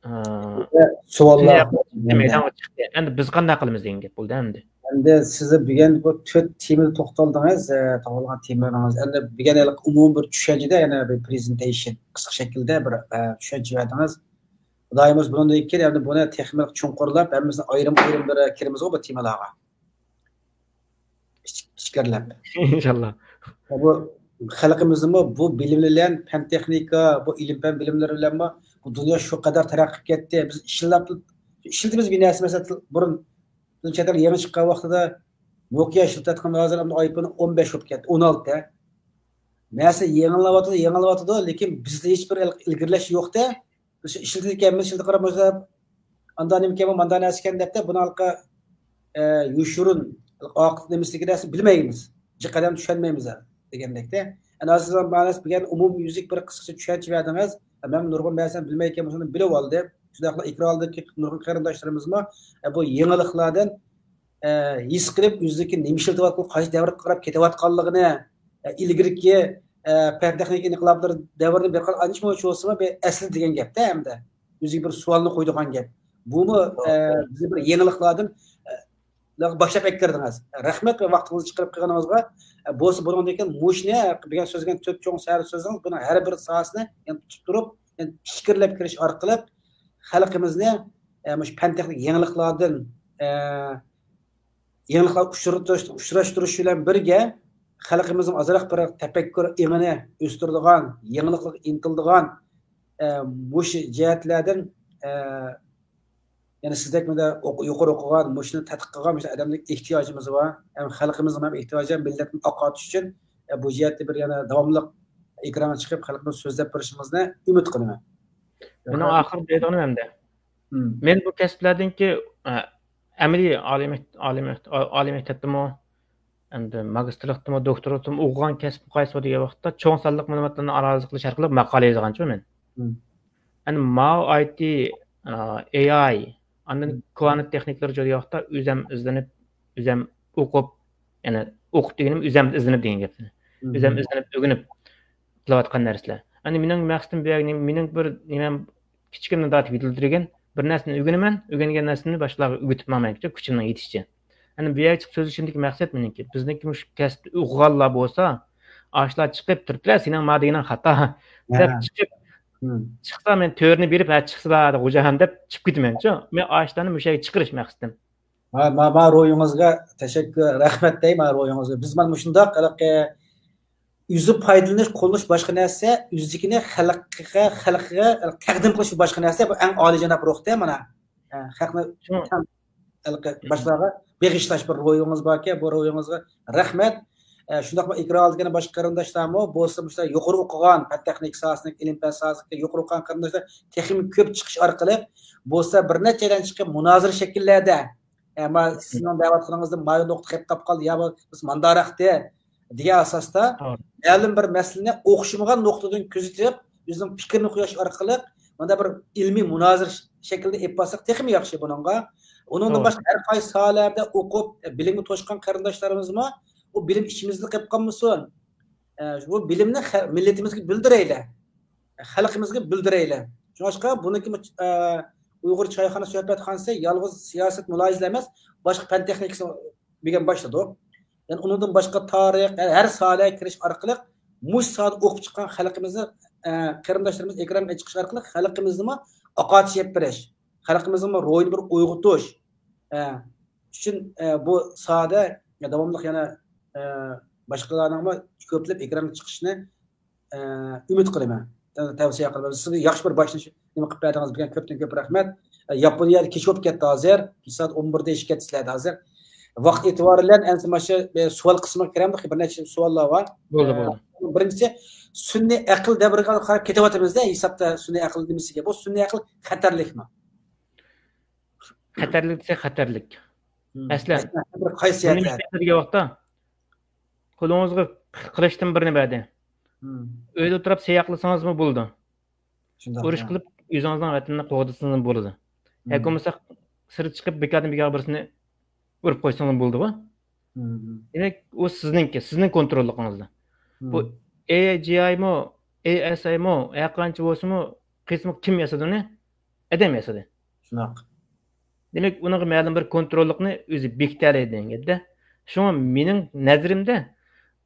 ئە، سوئاللار مەيدانغا چىقتى. ئەمدى بىز قانداق قىلىمىز دېگەن گەپ بولدى ئەمدى. ئەمدى سىز بۈگۈن بۇ تۆت تېمىدا توختالدىڭىز، ئە، توختالغان تېمىلىرىڭىز. ئەمدى بۈگۈن ھېلىقى ئومۇمىي بىر چۈشەنچىدە يەنە بىر پرېزېنتېيشن، قىسقا شەكىلدە بىر، ئە، چۈشەنچە بەردىڭىز. خۇدايىمىز بۇنىڭدىن كېيىن ئەمدى بۇنى تېخىمۇ چوڭقۇرلاپ، ھەممىسىنى ئايرىم-ئايرىم بىر كىرىمىزغۇ بۇ تېمىلارغا. ئىچ-، ئىچكىرىلەپ. ئىنشاللا. بۇ خەلقىمىزمۇ بۇ بىلىم بىلەن، پەن تېخنىكا، بۇ ئىلىم پەن بىلىملىرى بىلەنمۇ بۇ دۇنيا شۇ قەدەر تەرەققىي قىلىپ كەتتى. بىز ئىشلەپ، ئىشلىتىمىز بىر نەرسە، مەسىلەن، بۇرۇن بىز چەت ئەلگە يېڭى چىققان ۋاقتىدا نوكىيا ئىشلىتىۋاتقان، ھازىر ئەمدى ئايفون ئون بەش بولۇپ كەتتى، ئون ئالتە. نەرسە يېڭىلىنىۋاتىدۇ، يېڭىلىنىۋاتىدۇ، لېكىن بىزدە ھېچ بىر ئىلگىرىلەش يوقتە. بىز ئىشلىتىدىكەنمىز، ئىشلىتىپ قاراپ، مانا ئاندا نېمىكەن، ماندا نەرسىكەن دەپتە، بۇنى ھېلىقى، ئە، يوشۇرۇن ئاقىۋىتى نېمىسىدىكى نەرسە بىلمەيمىز. جىق ئادەم چۈشەنمەيمىز دېگەندەكتە. ئەنە ھازىر مانا سىز بىلگەن ئومۇميۈزلۈك بىر قىسقىچە چۈشەنچە بەردىڭىز. مەن نۇرغۇن نەرسىنى بىلمەيكەن، بۇنى بىلىپ ئالدىم. شۇنداقلا ئېكران ئالدىدىكى نۇرغۇن قېرىنداشلىرىمىزمۇ، ئە، بۇ يېڭىلىقلاردىن، ئە، ھېس قىلىپ، ئۆزىنىڭكى نېمە ئىشلىتىۋاتقان، قايسى دەۋرگە قاراپ كېتىۋاتقانلىقىنى، ئە، ئىلگىرىكى، ئە، پەن تېخنىكا ئىنقىلابلىرى دەۋرىدىن بىر قانچە ئانچە مۇنچە بولسىمۇ بىر ئەسلىدە دېگەن گەپتە ھەمدە. ئۆزىگە بىر سوئالنى قويىدىغان گەپ. بۇمۇ، ئە، بىزنى بىر يېڭىلىقلاردىن، ئە، باشلاپ ئەكىردىڭىز. رەھمەت ۋە ۋاقتىڭىزنى چىقىرىپ قىلغىنىڭىزغا. ئە، بولسا بۇنىڭدىن كېيىن مۇشۇنى بۈگۈن سۆزلىگەن تۆت چوڭ سەۋەب سۆزىڭىز، بۇنىڭ ھەر بىر ساھەسىنى يەنە تۇتۇپ تۇرۇپ، يەنە پىكىرلەپ كىرىش ئارقىلىق خەلقىمىزنى، ئە، مۇشۇ پەن تېخنىكا يېڭىلىقلاردىن، ئە، يېڭىلىقلار ئۇچرىتىش، ئۇچراشتۇرۇش بىلەن بىرگە، خەلقىمىزنىڭ ئازراق بىر تەپەككۇر ئېڭىنى ئۆستۈرىدىغان، يېڭىلىقلارغا ئىنتىلىدىغان، ئە، مۇشۇ جەھەتلەردىن، ئە، يەنە سىزدەك مۇنداق ئوق-، يۇقىرى ئوقۇغان، مۇشۇنى تەتقىق قىلغان مۇشۇ ئادەملەرگە ئېھتىياجىمىز بار. ھەم خەلقىمىزنىڭ ھەم ئېھتىياجى، ھەم مىللەتنى ئاقارتىش ئۈچۈن، ئە، بۇ جەھەتتە بىر يەنە داۋاملىق ئېكرانغا چىقىپ، خەلقىمىزگە سۆزلەپ بېرىشىڭىزنى ئۈمىد قىلىمەن. بۇنىڭ ئاخىرىدا دەيدىغىنىم ئەمدى. مم. مەن بۇ كەسىپلەردىنكى، ئە، ئەمەلىي ئالىي مەكت-، ئالىي مەكت-، ئالىي مەكتەپتىمۇ، ئەمدى ماگىستىرلىقتىمۇ، دوكتورلۇقتىمۇ ئوقۇغان كەسپىم قايسى دېگەن ۋاقىتتا، چوڭ سانلىق مەلۇماتلارنى ئانالىز قىلىش ئارقىلىق ماقالە يازغانچۇ مەن. مم. ئەمدى ماۋۇ ئاي تى، ئا، ئېي ئاي، ئاندىن مم. كۋانت تېخنىكلىرى دېگەن ۋاقىتتا ئۆزەم ئىزدىنىپ، ئۆزەم ئوقۇپ، يەنى ئوقۇپ دېگىنىم ئۆزەم ئىزدىنىپ دېگەن گەپ. مم. ئۆزەم ئىزدىنىپ، ئۆگىنىپ قىلىۋاتقان نەرسىلەر. ئەمدى مېنىڭ مەقسىتىم بۇ يەردە، مېنىڭ بىر نېمەم كىچىكىمدىن تارتىپ يېتىلدۈرگەن بىر نەرسىنى ئۆگىنىمەن، ئۆگەنگەن نەرسىمنى باشقىلارغا ئۆگىتىپ ماڭىمەن، كۈچۈمنىڭ يېتىشىچە. ئەنە بۇ يەرگە چىقىپ سۆزلىشىمدىكى مەقسەت مېنىڭكى، بىزنىڭكى مۇشۇ كەسىپتە ئوقۇغانلار بولسا، ئاشۇلار چىقىپ تۇرۇپلا، سېنىڭ ما دېگىنىڭ خاتا دەپ ھە. چىقىپ، مم. چىقسا مەن تۆرىنى بېرىپ، ھە، چىقسىلا خوجايىن دەپ چىقىپ كېتىمەنچۇ. مەن ئاشۇلارنى مۇشۇ يەرگە چىقىرىش مەقسىتىم. ما، ما، ما روھىڭىزغا تەشەككۈر، رەھمەت دەي، ما روھىڭىزغا. بىز مانا مۇشۇنداق ھېلىقى ئۆزى پايدىلىنىش، قوللىنىش باشقا نەرسە، ئۆزىدىكىنى خەلققە، خەلققە تەقدىم قىلىش باشقا نەرسە. بۇ ئەڭ ئالىيجاناب روھتە مانا. ھە، خەقنى شۇڭا ھەم ھېلىقى باشقىلارغا بېغىشلاش بىر روھىڭىز باركەن، بۇ روھىڭىزغا رەھمەت. ئە، شۇنداقلا ئېكران ئالدىدىكى باشقا قېرىنداشلارمۇ بولسا مۇشۇنداق يۇقىرى ئوقۇغان، پەن تېخنىكا ساھەسىدىكى، ئىلىم پەن ساھەسىدىكى يۇقىرى ئوقۇغان قېرىنداشلار تېخىمۇ كۆپ چىقىش ئارقىلىق بولسا بىر نەچچە ئايدىن چىقىپ مۇنازىرە شەكىللەردە، ئە، ما سىزنىڭ دەۋاتقىنىڭىزدا مايا نۇقتا قېلىپ قاپقالدى يا بولمىسا مانداراقتى دېگەن ئاساستا مەلۇم بىر مەسىلىنى ئوخشىمىغان نۇقتىدىن كۆزىتىپ، ئۆزىنىڭ پىكرىنى قويۇش ئارقىلىق مانا بىر ئىلمىي مۇنازىرە شەكلىدە ئېلىپ بارساق تېخىمۇ ياخشى بۇنىڭغا. ئۇنىڭدىن توغرا. باشقا ھەر قايسى ساھەلەردە ئوقۇپ، بىلىمگە توشقان قېرىنداشلىرىمىزمۇ ئۇ بىلىم ئىچىمىزدە قېلىپ قالمىسۇن. ئە، بۇ بىلىمنى خە-، مىللىتىمىزگە بىلدۈرەيلى. خەلقىمىزگە بىلدۈرەيلى. شۇڭلاشقا بۇنىڭكى، ئە، ئۇيغۇر چايخانا سۆھبەتخانىسى يالغۇز سىياسەت مۇلاھىزىلەر ئەمەس، باشقا پەن تېخنىكىسى بۈگۈن باشلىدۇق. يەنى ئۇنىڭدىن باشقا تارىخ، ھەر، ھەر ساھەگە كىرىش ئارقىلىق مۇشۇ ساھەدە ئوقۇپ چىققان خەلقىمىزنى، ئە، قېرىنداشلىرىمىز ئېكرانغا چىقىش ئارقىلىق خەلقىمىزنىمۇ ئاقارتىش ئېلىپ بېرىش، خەلقىمىزنىڭ روھىنى بىر ئويغىتىش، ئە، ئۈچۈن، ئە، بۇ ساھەدە داۋاملىق يەنە، ئە، باشقىلارنىڭمۇ كۆپلەپ ئېكرانغا چىقىشىنى ئە، ئۈمىد قىلىمەن. تە-، تەۋسىيە قىلىمەن. سىزگە ياخشى بىر باشلىنىش نېمە قىلىپ بەردىڭىز بىلەن كۆپتىن كۆپ رەھمەت. ئە، ياپونىيەدە كېچە بولۇپ كەتتى ھازىر. كېچە سائەت ئون بىردە ئېشىپ كەتتى سىلەردە ھازىر. ۋاقىت ئېتىبارى بىلەن ئەمدى مانا شۇ، ئە، سوئال قىسمىغا كىرەمدۇق. بىر نەچچە سوئاللار بار. بولدى، ئە، بولدى. بىرىنچىسى، سۈنئىي ئەقىل دەۋرىگە قاراپ كېتىۋاتىمىز-دە، ھېسابتا سۈنئىي ئەقىل نېمىسىگە. بۇ سۈنئىي ئەقىل خەتەرلىكمۇ؟ خەتەرلىك دېسە خەتەرلىك. مم. مەسىلەن، مەسىلەن، بىر قايسى بۇنى يەردە؟ مىسال بەرگەن ۋاقىتتا قولىڭىزغا قىلىچتىن بىرنى بەردى. مم. ئۆيدە ئولتۇرۇپ سەي ئاقلىسىڭىزمۇ بولىدۇ. شۇنداق، ئۇرۇش ھە. قىلىپ ئۆزىڭىزنىڭ ۋەتىنىنى قوغدىسىڭىز بولىدۇ. مم. ياكى بولمىسا سىرتقا چىقىپ بىكاردىن بىكارغا بىرسىنى ئۇرۇپ قويسىڭىز بولىدىغۇ. مم. دېمەك، ئۇ سىزنىڭكى، سىزنىڭ كونتروللۇقىڭىزدا. بۇ مم. ئەي جى ئايمۇ، ئەي ئەس ئايمۇ، ھەر قانچە بولسىمۇ، قىسمى كىم ياسىدى ئۇنى؟ ئادەم ياسىدى. شۇنداق. دېمەك، ئۇنىڭغا مەلۇم بىر كونتروللۇقنى ئۆزى بېكىتەلەيدۇ دېگەن گەپتە. شۇڭا مېنىڭ نەزىرىمدە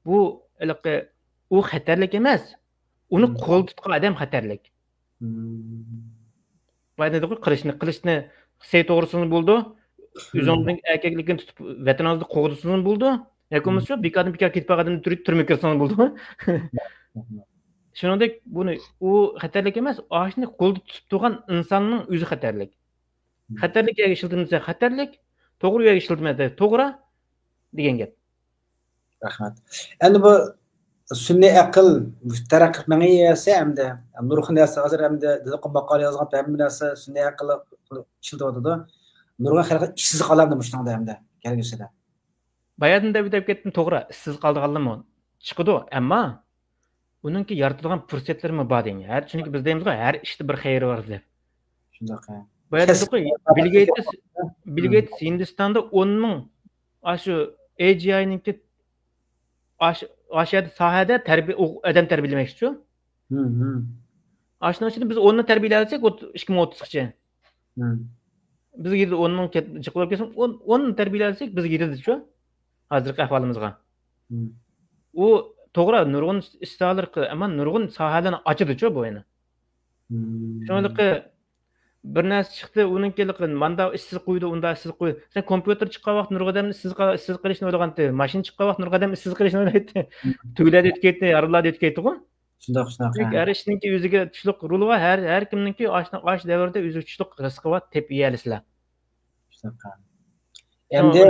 بۇ ھېلىقى ئۇ خەتەرلىك ئەمەس، ئۇنى مم. قولدا تۇتقان ئادەم خەتەرلىك. مم. بايا دېدۇققۇ، قىلىچنى، قىلىچنى سەي توغرىسىڭىز بولىدۇ، مم. ئۆزىڭىزنىڭ ئەركەكلىكىنى تۇتۇپ ۋەتىنىڭىزنى قوغدىسىڭىز بولىدۇ. ياكى بولمىسا شۇ بىكاردىن بىكار كېتىپ قالغاندىن تۈرمىگە كىرسىڭىز بولىدۇ. شۇنىڭدەك بۇنى، ئۇ خەتەرلىك ئەمەس، ئاشۇنى قولدا تۇتۇپ تۇرغان ئىنساننىڭ ئۆزى خەتەرلىك. خەتەرلىك يەرگە ئىشلىتىلمىسە خەتەرلىك، توغرا يەرگە ئىشلىتىلمىسە توغرا دېگەن گەپ. رەھمەت. ئەمدى بۇ سۈنئىي ئەقىل تەرەققىي قىلىپ مېڭىۋەرسە، ئەمدى نۇرغۇن نەرسە ھازىر ئەمدى دېدۇق، ماقالە يازغان ھەممە نەرسە سۈنئىي ئەقىل ئىشلىتىۋاتىدۇ. نۇرغۇن خەلق ئىشسىز قالامدۇ مۇشۇنىڭدا ئەمدى كەلگۈسىدە؟ بايادىن دەپ دەپ كەتتىم، توغرا، ئىشسىز قالىدىغانلىرىمۇ چىقىدۇ، ئەمما ئۇنىڭكى يارىتىدىغان پۇرسەتلىرىمۇ بار دېگەن. ھەر، چۈنكى بىز دەيمىزغۇ، ھەر ئىشتا بىر خەير بار دەپ. شۇنداق. بايا دېدۇققۇ، بىل گېيتس، بىل گېيتس ھىندىستاندا ئون مىڭ ئاشۇ ئەي جى ئاينىڭكى ئاشۇ يەردە ساھەدە تەربىيە، ئادەم تەربىيەلىمەكچىچۇ. ئاشۇنىڭ ئىچىدە بىز ئوننى تەربىيەلەۋەتسەك، ئىككى مىڭ ئوتتۇزغىچە. بىزگە يېتىدۇ، ئون مىڭ جىق بولۇپ كەتسۇن، ئون، ئوننى تەربىيەلەۋەتسەك، بىزگە يېتىدىچۇ. ھازىرقى ئەھۋالىمىزغا. ئۇ توغرا، نۇرغۇن ئىش ساھەلىرى، ئەمما نۇرغۇن ساھەلەرنى ئاچىدىچۇ بۇ يەنە. شۇڭلۇقى بىر نەرسە چىقتى، ئۇنىڭكى ماندا ئىشسىز قويىدۇ، ئۇندا ئىشسىز قويىدۇ. سەن كومپيۇتېر چىققان ۋاقىت نۇرغۇن ئادەم ئىشسىز قا-، ئىشسىز قېلىشنى ئويلىغانتى، ماشىنا چىققان ۋاقىت نۇرغۇن ئادەم ئىشسىز قېلىشنى ئويلايتتى. تۈگلەردە ئۆتكەيتتى، يارۇلاردا ئۆتكەيتتىغۇ. شۇنداق، شۇنداق. ھەر ئىشنىڭكى ئۆزىگە چۈشلۈك رولى بار، ھەر، ھەر كىمنىڭكى ئاشۇ، ئاشۇ دەۋردە ئۆزىگە چۈشلۈك رىزقى بار، تېپىپ يېيەلىسىلەر. شۇنداق. ئەمدى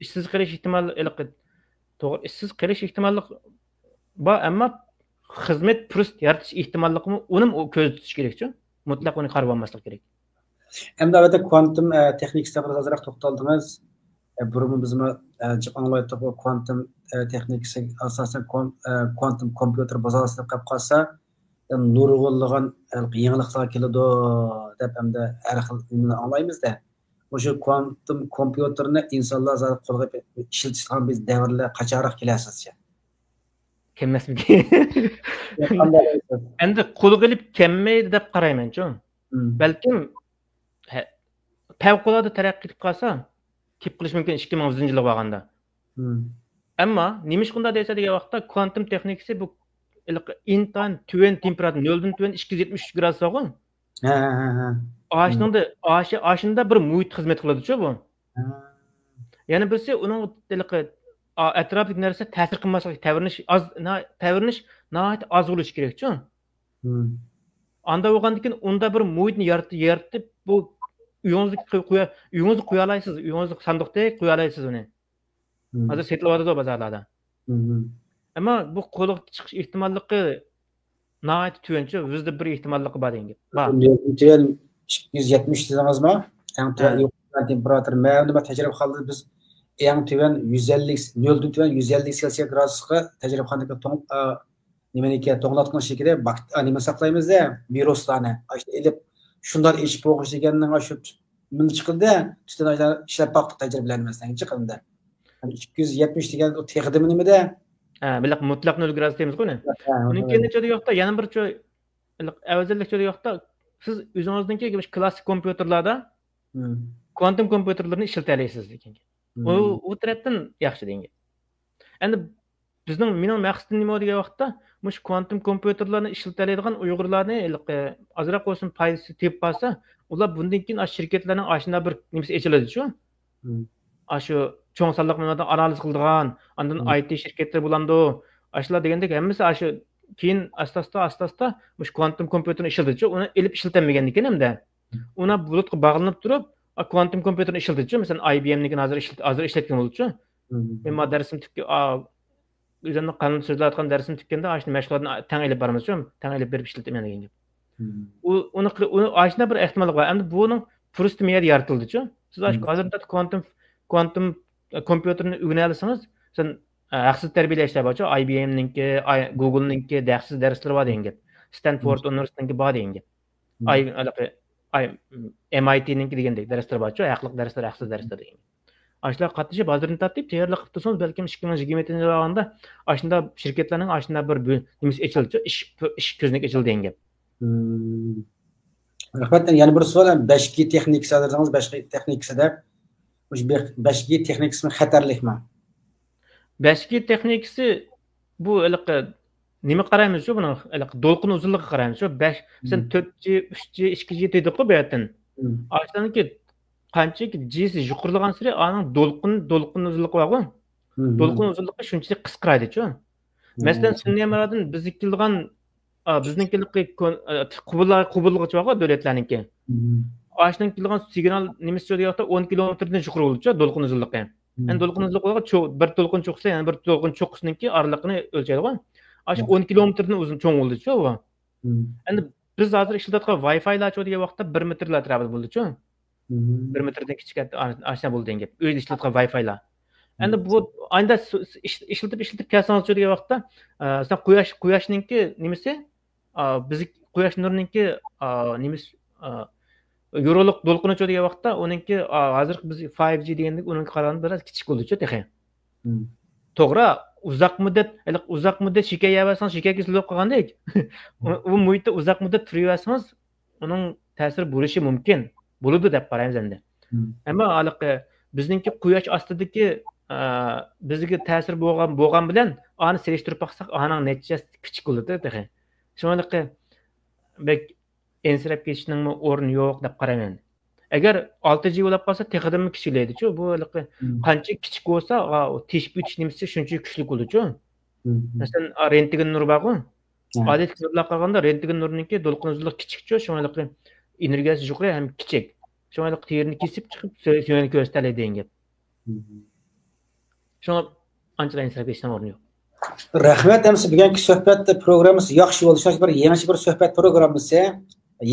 ئىشسىز قېلىش ئېھتىمال، توغرا، ئىشسىز قېلىش ئېھتىماللىق بار، ئەمما خىزمەت پۇرسىتى يارىتىش ئېھتىماللىقىمۇ، ئۇنىمۇ كۆزدە تۇتۇش كېرەكچۇ. مۇتلەق ئۇنى قارىۋالماسلىق كېرەك. ئەمدى ئەلۋەتتە كۋانتۇم تېخنىكىسىدا بىر ئازراق توختالدىڭىز. بۇرۇنمۇ بىزمۇ جىق ئاڭلايتتۇق، بۇ كۋانتۇم تېخنىكىسى ئاساسەن كوم-، كوانتۇم كومپيۇتېر بازارلىشىپ قېلىپ قالسا، نۇرغۇنلىغان يېڭىلىقلار كېلىدۇ دەپ ئەمدى ھەر خىل نېمىنى ئاڭلايمىز-دە. مۇشۇ كوانتۇم كومپيۇتېرنى ئىنسانلار زادى قولغا ئېلىپ ئىشلىتىدىغان بىر دەۋرلەر قاچانراق كېلەر سىزچە؟ كەلمەسمىكىن؟ ئەمدى قولغا ئېلىپ كەلمەيدۇ دەپ قارايمەنچۇ. بەلكىم پەۋقۇلئاددە تەرەققىي قىلىپ قالسا، كېلىپ قېلىشى مۇمكىن ئىككى مىڭ يۈزىنچى يىلغا بارغاندا. ئەمما نېمىشقا ئۇنداق دەيسە دېگەن ۋاقىتتا، كوانتۇم تېخنىكىسى بۇ ئىنتايىن تۆۋەن تېمپېراتۇرا، نۆلدىن تۆۋەن ئىككى يۈز يەتمىش ئۈچ گرادۇس بارغۇ. ئاشۇنىڭدا، ئاشۇ، ئاشۇندا بىر مۇھىت خىزمەت قىلىدۇچۇ بۇ. يەنە بىرسى ئۇنىڭ ھېلىقى ئەتراپىدىكى نەرسە تەسىر قىلماسلىقى، تەۋرىنىش ئاز، تەۋرىنىش ناھايىتى ئاز بولۇشى كېرەكچۇ. ئاندا بولغاندىكىن ئۇندا بىر مۇھىتنى يارىتىپ، يارىتىپ، بۇ ئۆيىڭىزدە قويالايسىز، ئۆيىڭىزدە ساندۇقتەك قويالايسىز ئۇنى. ھازىر سېتىلىۋاتىدۇ بازارلاردا. ئەمما بۇ قولغا چىقىش ئېھتىماللىقى ناھايىتى تۆۋەنچۇ، يۈزدە بىر ئېھتىماللىقى بار دېگەن گەپ. بار. تۆۋەن ئىككى يۈز يەتمىش دېدىڭىزمۇ؟ ئەڭ تۆۋەن يۇقىرى تېمپېراتۇرا. مەلۇم بىر تەجرىبىخانىدا بىز ئەڭ تۆۋەن يۈز ئەللىك، نۆلدىن تۆۋەن يۈز ئەللىك سېلسىيە گرادۇسقا تەجرىبىخانىدىكى توڭ-، ئا، نېمىنىكى، توڭلاتقۇچىنىڭ ئىچىدە باك-، ئا، نېمە ساقلايمىز-دە، ۋىرۇسلارنى. ئاشۇنى ئېلىپ، شۇنداق ئېچىپ بولغۇچ دېگەننىڭ ئاشۇ نېمە چىقىدۇ، تۈتۈن ئىشلەپ باقتۇق تەجرىبىلەرنى مەسىلەن چىقىدۇ. ئىككى يۈز يەتمىش دېگەن ئۇ تېخىدىمۇ نېمىدە؟ ھە، بىلەك مۇتلەق نۆل گرادۇس دەيمىزغۇ ئۇنى. ئۇنىڭ كېيىن نەچچە دېگەن ۋاقىتتا يەنە بىر ئەۋزەللىك دېگەن ۋاقىتتا سىز ئۆزىڭىزنىڭكى كلاسسىك كومپيۇتېرلاردا كوانتۇم كومپيۇتېرلىرىنى ئىشلىتەلەيسىز دېگەن. ئۇ، ئۇ تەرەپتىن ياخشى دېگەن. ئەمدى بىزنىڭ، مېنىڭ مەقسىتىم نېمە دېگەن ۋاقىتتا، مۇشۇ كوانتۇم كومپيۇتېرلارنى ئىشلىتەلەيدىغان ئۇيغۇرلارنى ھېلىقى ئازراق بولسۇن پايدىسى تېپىپ قالسا، ئۇلار بۇندىن كېيىن ئاشۇ شىركەتلەرنىڭ ئاشۇنداق بىر نېمىسى ئېچىلىدىچۇ. ئاشۇ چوڭ سانلىق مەلۇماتنى ئانالىز قىلىدىغان، ئاندىن ئاي تى شىركەتلىرى بولامدۇ، ئاشۇلار دېگەندەك ھەممىسى ئاشۇ كېيىن ئاستا-ئاستا، ئاستا-ئاستا مۇشۇ كوانتۇم كومپيۇتېرنى ئىشلىتىدىچۇ. ئۇنى ئېلىپ ئىشلىتەلمىگەندىكىن ھەمدە ئۇنى بۇلۇتقا باغلىنىپ تۇرۇپ، كوانتۇم كومپيۇتېرنى ئىشلىتىدىچۇ. مەسىلەن، ئاي بى ئېمنىڭكىنى ھازىر ئىشلىت-، ھازىر ئىشلەتكەن بولىدىچۇ. مەن دەرسىم تۈگىگەن، ئۆزۈمنىڭ قانىلىدا سۆزلەۋاتقان دەرسىم تۈگىگەندە ئاشۇنى مەشغۇلاتنى تەڭ ئېلىپ بارىمىزچۇ، تەڭ ئېلىپ بېرىپ ئىشلىتىمەن دېگەن گەپ. ئۇ، ئۇنى قىل-، ئۇنى ئاشۇنداق بىر ئېھتىماللىق بار. ئەمدى بۇنىڭ پۇرسىتى مەيەردە يارىتىلدىچۇ. سىز ئاشۇ ھازىر كوانتۇم، كوانتۇم كومپيۇتېرنى ئۆگىنەلىسىڭىز، سەن ھەقسىز تەربىيەلەشلەر بارچۇ، ئاي بى ئېمنىڭكى، ئاي-، گۇگلنىڭكى ھەقسىز دەرسلىرى بار دېگەن گەپ. ستەنفورد ئۇنىۋېرسىتېتىنىڭكى بار دېگەن گەپ. ئاي، ھېلىقى، ئاي، ئېم ئاي تىنىڭكى دېگەندەك دەرسلىرى بارچۇ، ھەقلىق دەرسلەر، ھەقسىز دەرسلەر دېگەن. ئاشۇلارغا قاتنىشىپ، ھازىردىن تارتىپ تەييارلىق قىلىپ تۇرسىڭىز، بەلكىم ئىككى مىڭ يىگىرمە يەتتىنچى يىلغا بارغاندا ئاشۇنداق شىركەتلەرنىڭ ئاشۇنداق بىر بۆ-، نېمىسى ئېچىلىدۇ، ئىش، ئىش كۆزنىكى ئېچىلىدۇ دېگەن گەپ. رەھمەت. يەنە بىر سوئال، بەش جى تېخنىكىسى دېدىڭىز، بەش جى تېخنىكىسى دەپ. مۇشۇ بەش جى تېخنىكىسىمۇ خەتەرلىكمۇ؟ بەش جى تېخنىكىسى بۇ ھېلىقى نېمە قارايمىزچۇ بۇنىڭ، ھېلىقى دولقۇن ئۇزۇنلۇقىغا قارايمىزچۇ. بەش، سەن تۆت جى، ئۈچ جى، ئىككى جى دېدۇققۇ بۇ يەردىن. ئاشۇنىڭكى قانچىكى جىسى يۇقىرىلىغانسېرى ئانىڭ دولقۇن، دولقۇن ئۇزۇنلۇقى بارغۇ. دولقۇن ئۇزۇنلۇقى شۇنچىلىك قىسقىرايدىچۇ. مەسىلەن، سۈنئىي ئەمراردىن بىزگە كېلىدىغان، ئا، بىزنىڭ كېلىدىغان قوبۇللار-، قوبۇللىغۇچى بارغۇ دۆلەتلەرنىڭكى. ئاشۇنىڭ كېلىدىغان سىگنال نېمىسى دېگەن ۋاقىتتا ئون كىلومېتىردىن يۇقىرى بولىدۇچۇ دولقۇن ئۇزۇنلۇقى. يەنى دولقۇن ئۇزۇنلۇقى بولغان چو-، بىر دولقۇن چوققىسى يەنە بىر دولقۇن چوققىسىنىڭكى ئارىلىقىنى ئۆلچەيدىغۇ. ئاشۇ ئون كىلومېتىردىن ئۇزۇن چوڭ بولىدىچۇ ئۇ. ئەمدى بىز ھازىر ئىشلىتىۋاتقان ۋاي فايلارچۇ دېگەن ۋاقىتتا بىر مېتىرلا ئەتراپىدا بولىدىچۇ. بىر مېتىردىن كىچىك ئەت-، ئاشۇنداق بولىدۇ دېگەن گەپ. ئۆيدە ئىشلىتىۋاتقان ۋاي فايلار. ئەمدى بۇ ئايدا سۇ-، سۇ-، ئىش-، ئىشلىتىپ، ئىشلىتىپ كەلسىڭىزچۇ دېگەن ۋاقىتتا، ئە، مەسىلەن، قۇياش، قۇياشنىڭكى نېمىسى، ئا، بىز قۇياش نۇرىنىڭكى، ئا، نېمىسى، ئا، يورۇقلۇق دولقۇنىچۇ دېگەن ۋاقىتتا ئۇنىڭكى، ئا، ھازىرقى بىز فايف جى دېگەندەك ئۇنىڭغا قارىغاندا بىراز كىچىك بولىدۇچۇ تېخى. توغرا، ئۇزاق مۇددەت، ھېلىقى ئۇزاق مۇددەت شېكەر يەۋەرسىڭىز، شېكەر كېسىلى بولۇپ قالغاندەك. ئۇ، ئۇ مۇھىتتا ئۇزاق مۇددەت تۇرۇۋەرسىڭىز، ئۇنىڭ تەسىرى بولۇشى مۇمكىن. بولىدۇ دەپ قارايمىز ئەمدى. ئەمما ھېلىقى بىزنىڭكى قۇياش ئاستىدىكى، ئە، بىزگە تەسىر بولغان، بولغان بىلەن ئانى سېلىشتۇرۇپ باقساق، ئانىڭ نەتىجىسى كىچىك بولىدۇ تېخى. شۇڭا ھېلىقى بەك ئەنسىرەپ كېتىشنىڭمۇ ئورنى يوق دەپ قارايمەن. ئەگەر ئالتە جى بولاپ قالسا، تېخىدىنمۇ كىچىكلەيدىچۇ. بۇ ھېلىقى قانچە كىچىك بولسا، ئا، تېشىپ ئۆتۈش نېمىسى شۇنچە كۈچلۈك بولىدۇچۇ. مەسىلەن، ئا، رېنتگېن نۇرى بارغۇ. ئادەتتىكى نۇرلارغا قارىغاندا رېنتگېن نۇرىنىڭكى دولقۇن ئۇزۇنلۇقى كىچىكچۇ، شۇڭا ھېلىقى ئېنېرگىيەسى يۇقىرى ھەم كىچىك. شۇڭا ھېلىقى تېرىنى كېسىپ چىقىپ، سۆ-، سۆڭەكنى كۆرسىتەلەيدۇ دېگەن گەپ. شۇڭا ئانچىلا ئەنسىرەپ كېتىشنىڭ ئورنى يوق. رەھمەت، ئەمىسە بۈگۈنكى سۆھبەت پروگراممىسى ياخشى بولدى. شۇڭا بىر يېڭىچە بىر سۆھبەت پروگراممىسى،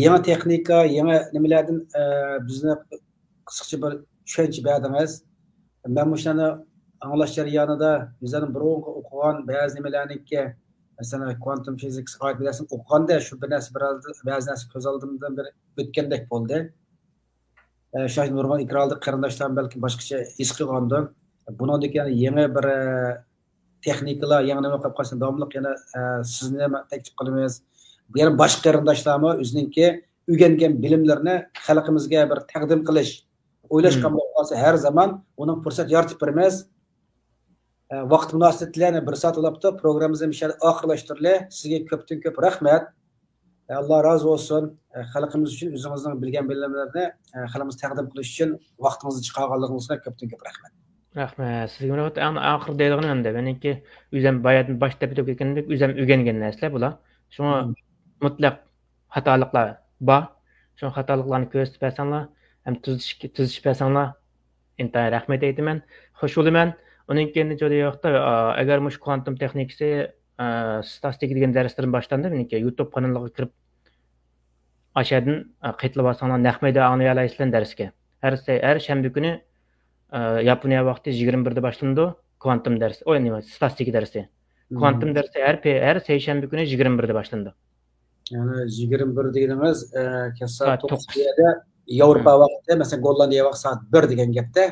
يېڭى تېخنىكا، يېڭى نېمىلەردىن، ئە، بىزنى قىسقىچە بىر چۈشەنچە بەردىڭىز. مەن مۇشۇلارنى ئاڭلاش جەريانىدا ئۆزۈمنىڭ بۇرۇنقى ئوقۇغان بەزى نېمىلەرنىڭكى، مەسىلەن، كۋانتۇم فىزىكىسىغا ئائىت بىر نەرسىنى ئوقۇغاندا شۇ بىر نەرسە، بىر بەزى نەرسە كۆز ئالدىمدىن بىر ئۆتكەندەك بولدى. ئە، شۇ نۇرغۇن ئېكراندا قېرىنداشلار بەلكىم باشقىچە ھېس قىلغاندۇ. بۇنىڭدىن كېيىن يېڭى بىر، ئە، تېخنىكىلار، يېڭى نېمە قىلىپ قالسا داۋاملىق يەنە، ئە، سىزنى تەكلىپ قىلىمىز. يەنە باشقا قېرىنداشلارمۇ ئۆزىنىڭكى ئۆگەنگەن بىلىملىرىنى خەلقىمىزگە بىر تەقدىم قىلىش، ئويلاشقان بولۇپ قالسا ھەر زامان ئۇنىڭ پۇرسەت يارىتىپ بېرىمىز. ئە، ۋاقىت مۇناسىۋىتى بىلەن بىر سائەت بولاپتۇ. پروگراممىمىزنى مۇشۇ يەردە ئاخىرلاشتۇرىلى. سىزگە كۆپتىن كۆپ رەھمەت. ئاللا رازى بولسۇن. خەلقىمىز ئۈچۈن ئۆزىڭىزنىڭ بىلگەن بىلىملىرىنى خەلقىمىزگە تەقدىم قىلىش ئۈچۈن ۋاقتىڭىزنى چىقارغانلىقىڭىزغا كۆپتىن كۆپ رەھمەت. رەھمەت سىزگە. مۇرات، ئەڭ ئاخىرى دەيدىغىنىم ئەمدى، مېنىڭكى ئۆزۈم بايادىن باشتا دەپ ئۆتۈپ كەتكەندەك، ئۆزۈم ئۆگەنگەن نەرسىلەر بۇلار. شۇڭا مۇتلەق خاتالىقلار بار. شۇڭا خاتالىقلارنى كۆرسىتىپ بەرسەڭلار ھەم تۈزىتىش، تۈزىتىپ بەرسەڭلار ئىنتايىن رەھمەت ئېيتىمەن. خوش بولىمەن. ئۇنىڭ كېيىن نېچە ۋاقىتتا، ئا، ئەگەر مۇشۇ كۋانتۇم تېخنىكىسى، ئا، ستاتىستىكا دېگەن دەرسلىرىم باشلاندى مېنىڭكى. يۇتۇب قانىلىغا كىرىپ، ئاشەدىن، ئا، قېتىلىۋالساڭلار نەق مەيدان ئاڭلىيالايسىلەر دەرسكە. ھەر سەي-، ھەر شەنبە كۈنى، ئا، ياپونىيە ۋاقتى يىگىرمە بىردە باشلىنىدۇ كۋانتۇم دەرسى، ئو، نېمە، ستاتىستىكا دەرسى. كۋانتۇم دەرسى ھەر پې-، ھەر سەيشەنبە كۈنى يىگىرمە بىردە باشلىنىدۇ. يەنى يىگىرمە بىر دېگىنىڭىز، ئە، كەچ سائەت سائەت توققۇز توققۇز. بۇ يەردە ياۋروپا ۋاقتى، مەسىلەن، گوللاندىيە ۋاقتى سائەت بىر دېگەن گەپتە.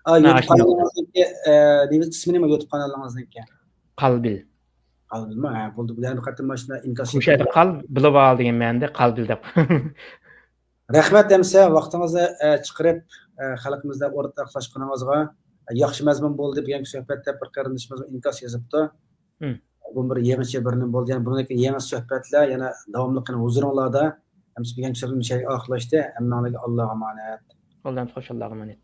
ئا، ھە، يۇتۇب ئاشۇنداق. قانىلىڭىزنىڭكى، ئە، نېمە ئىسمى نېمە يۇتۇب قانىلىڭىزنىڭكى؟ قالبىل. قالبىلمۇ؟ ھە، بولدى. بۇ يەنە بىر قېتىم مانا شۇنداق ئىنكاس مۇشۇ يەردە قال، بىلىۋال دېگەن مەنىدە قالبىل دەپ. رەھمەت ئەمىسە، ۋاقتىڭىزنى، ئە، چىقىرىپ، ئە، خەلقىمىزدە ئورتاقلاشقىنىڭىزغا. ياخشى مەزمۇن بولدى بۈگۈنكى سۆھبەت دەپ بىر قېرىندىشىمىز ئىنكاس يېزىپتۇ. بۇ بىر يېڭىچە بىر نېمە بولدى. يەنى بۇنىڭدىن كېيىن يېڭى سۆھبەتلەر، يەنە داۋاملىق يەنە ھۇزۇرۇڭلاردا. ئەمىسە بۈگۈنكى سۆھبەتلىرىمىز شۇ يەرگە ئاخىرلاشتى. ھەممىڭلارگە ئاللاغا ئامانەت. ئاللا خوش، ئاللاغا ئامانەت.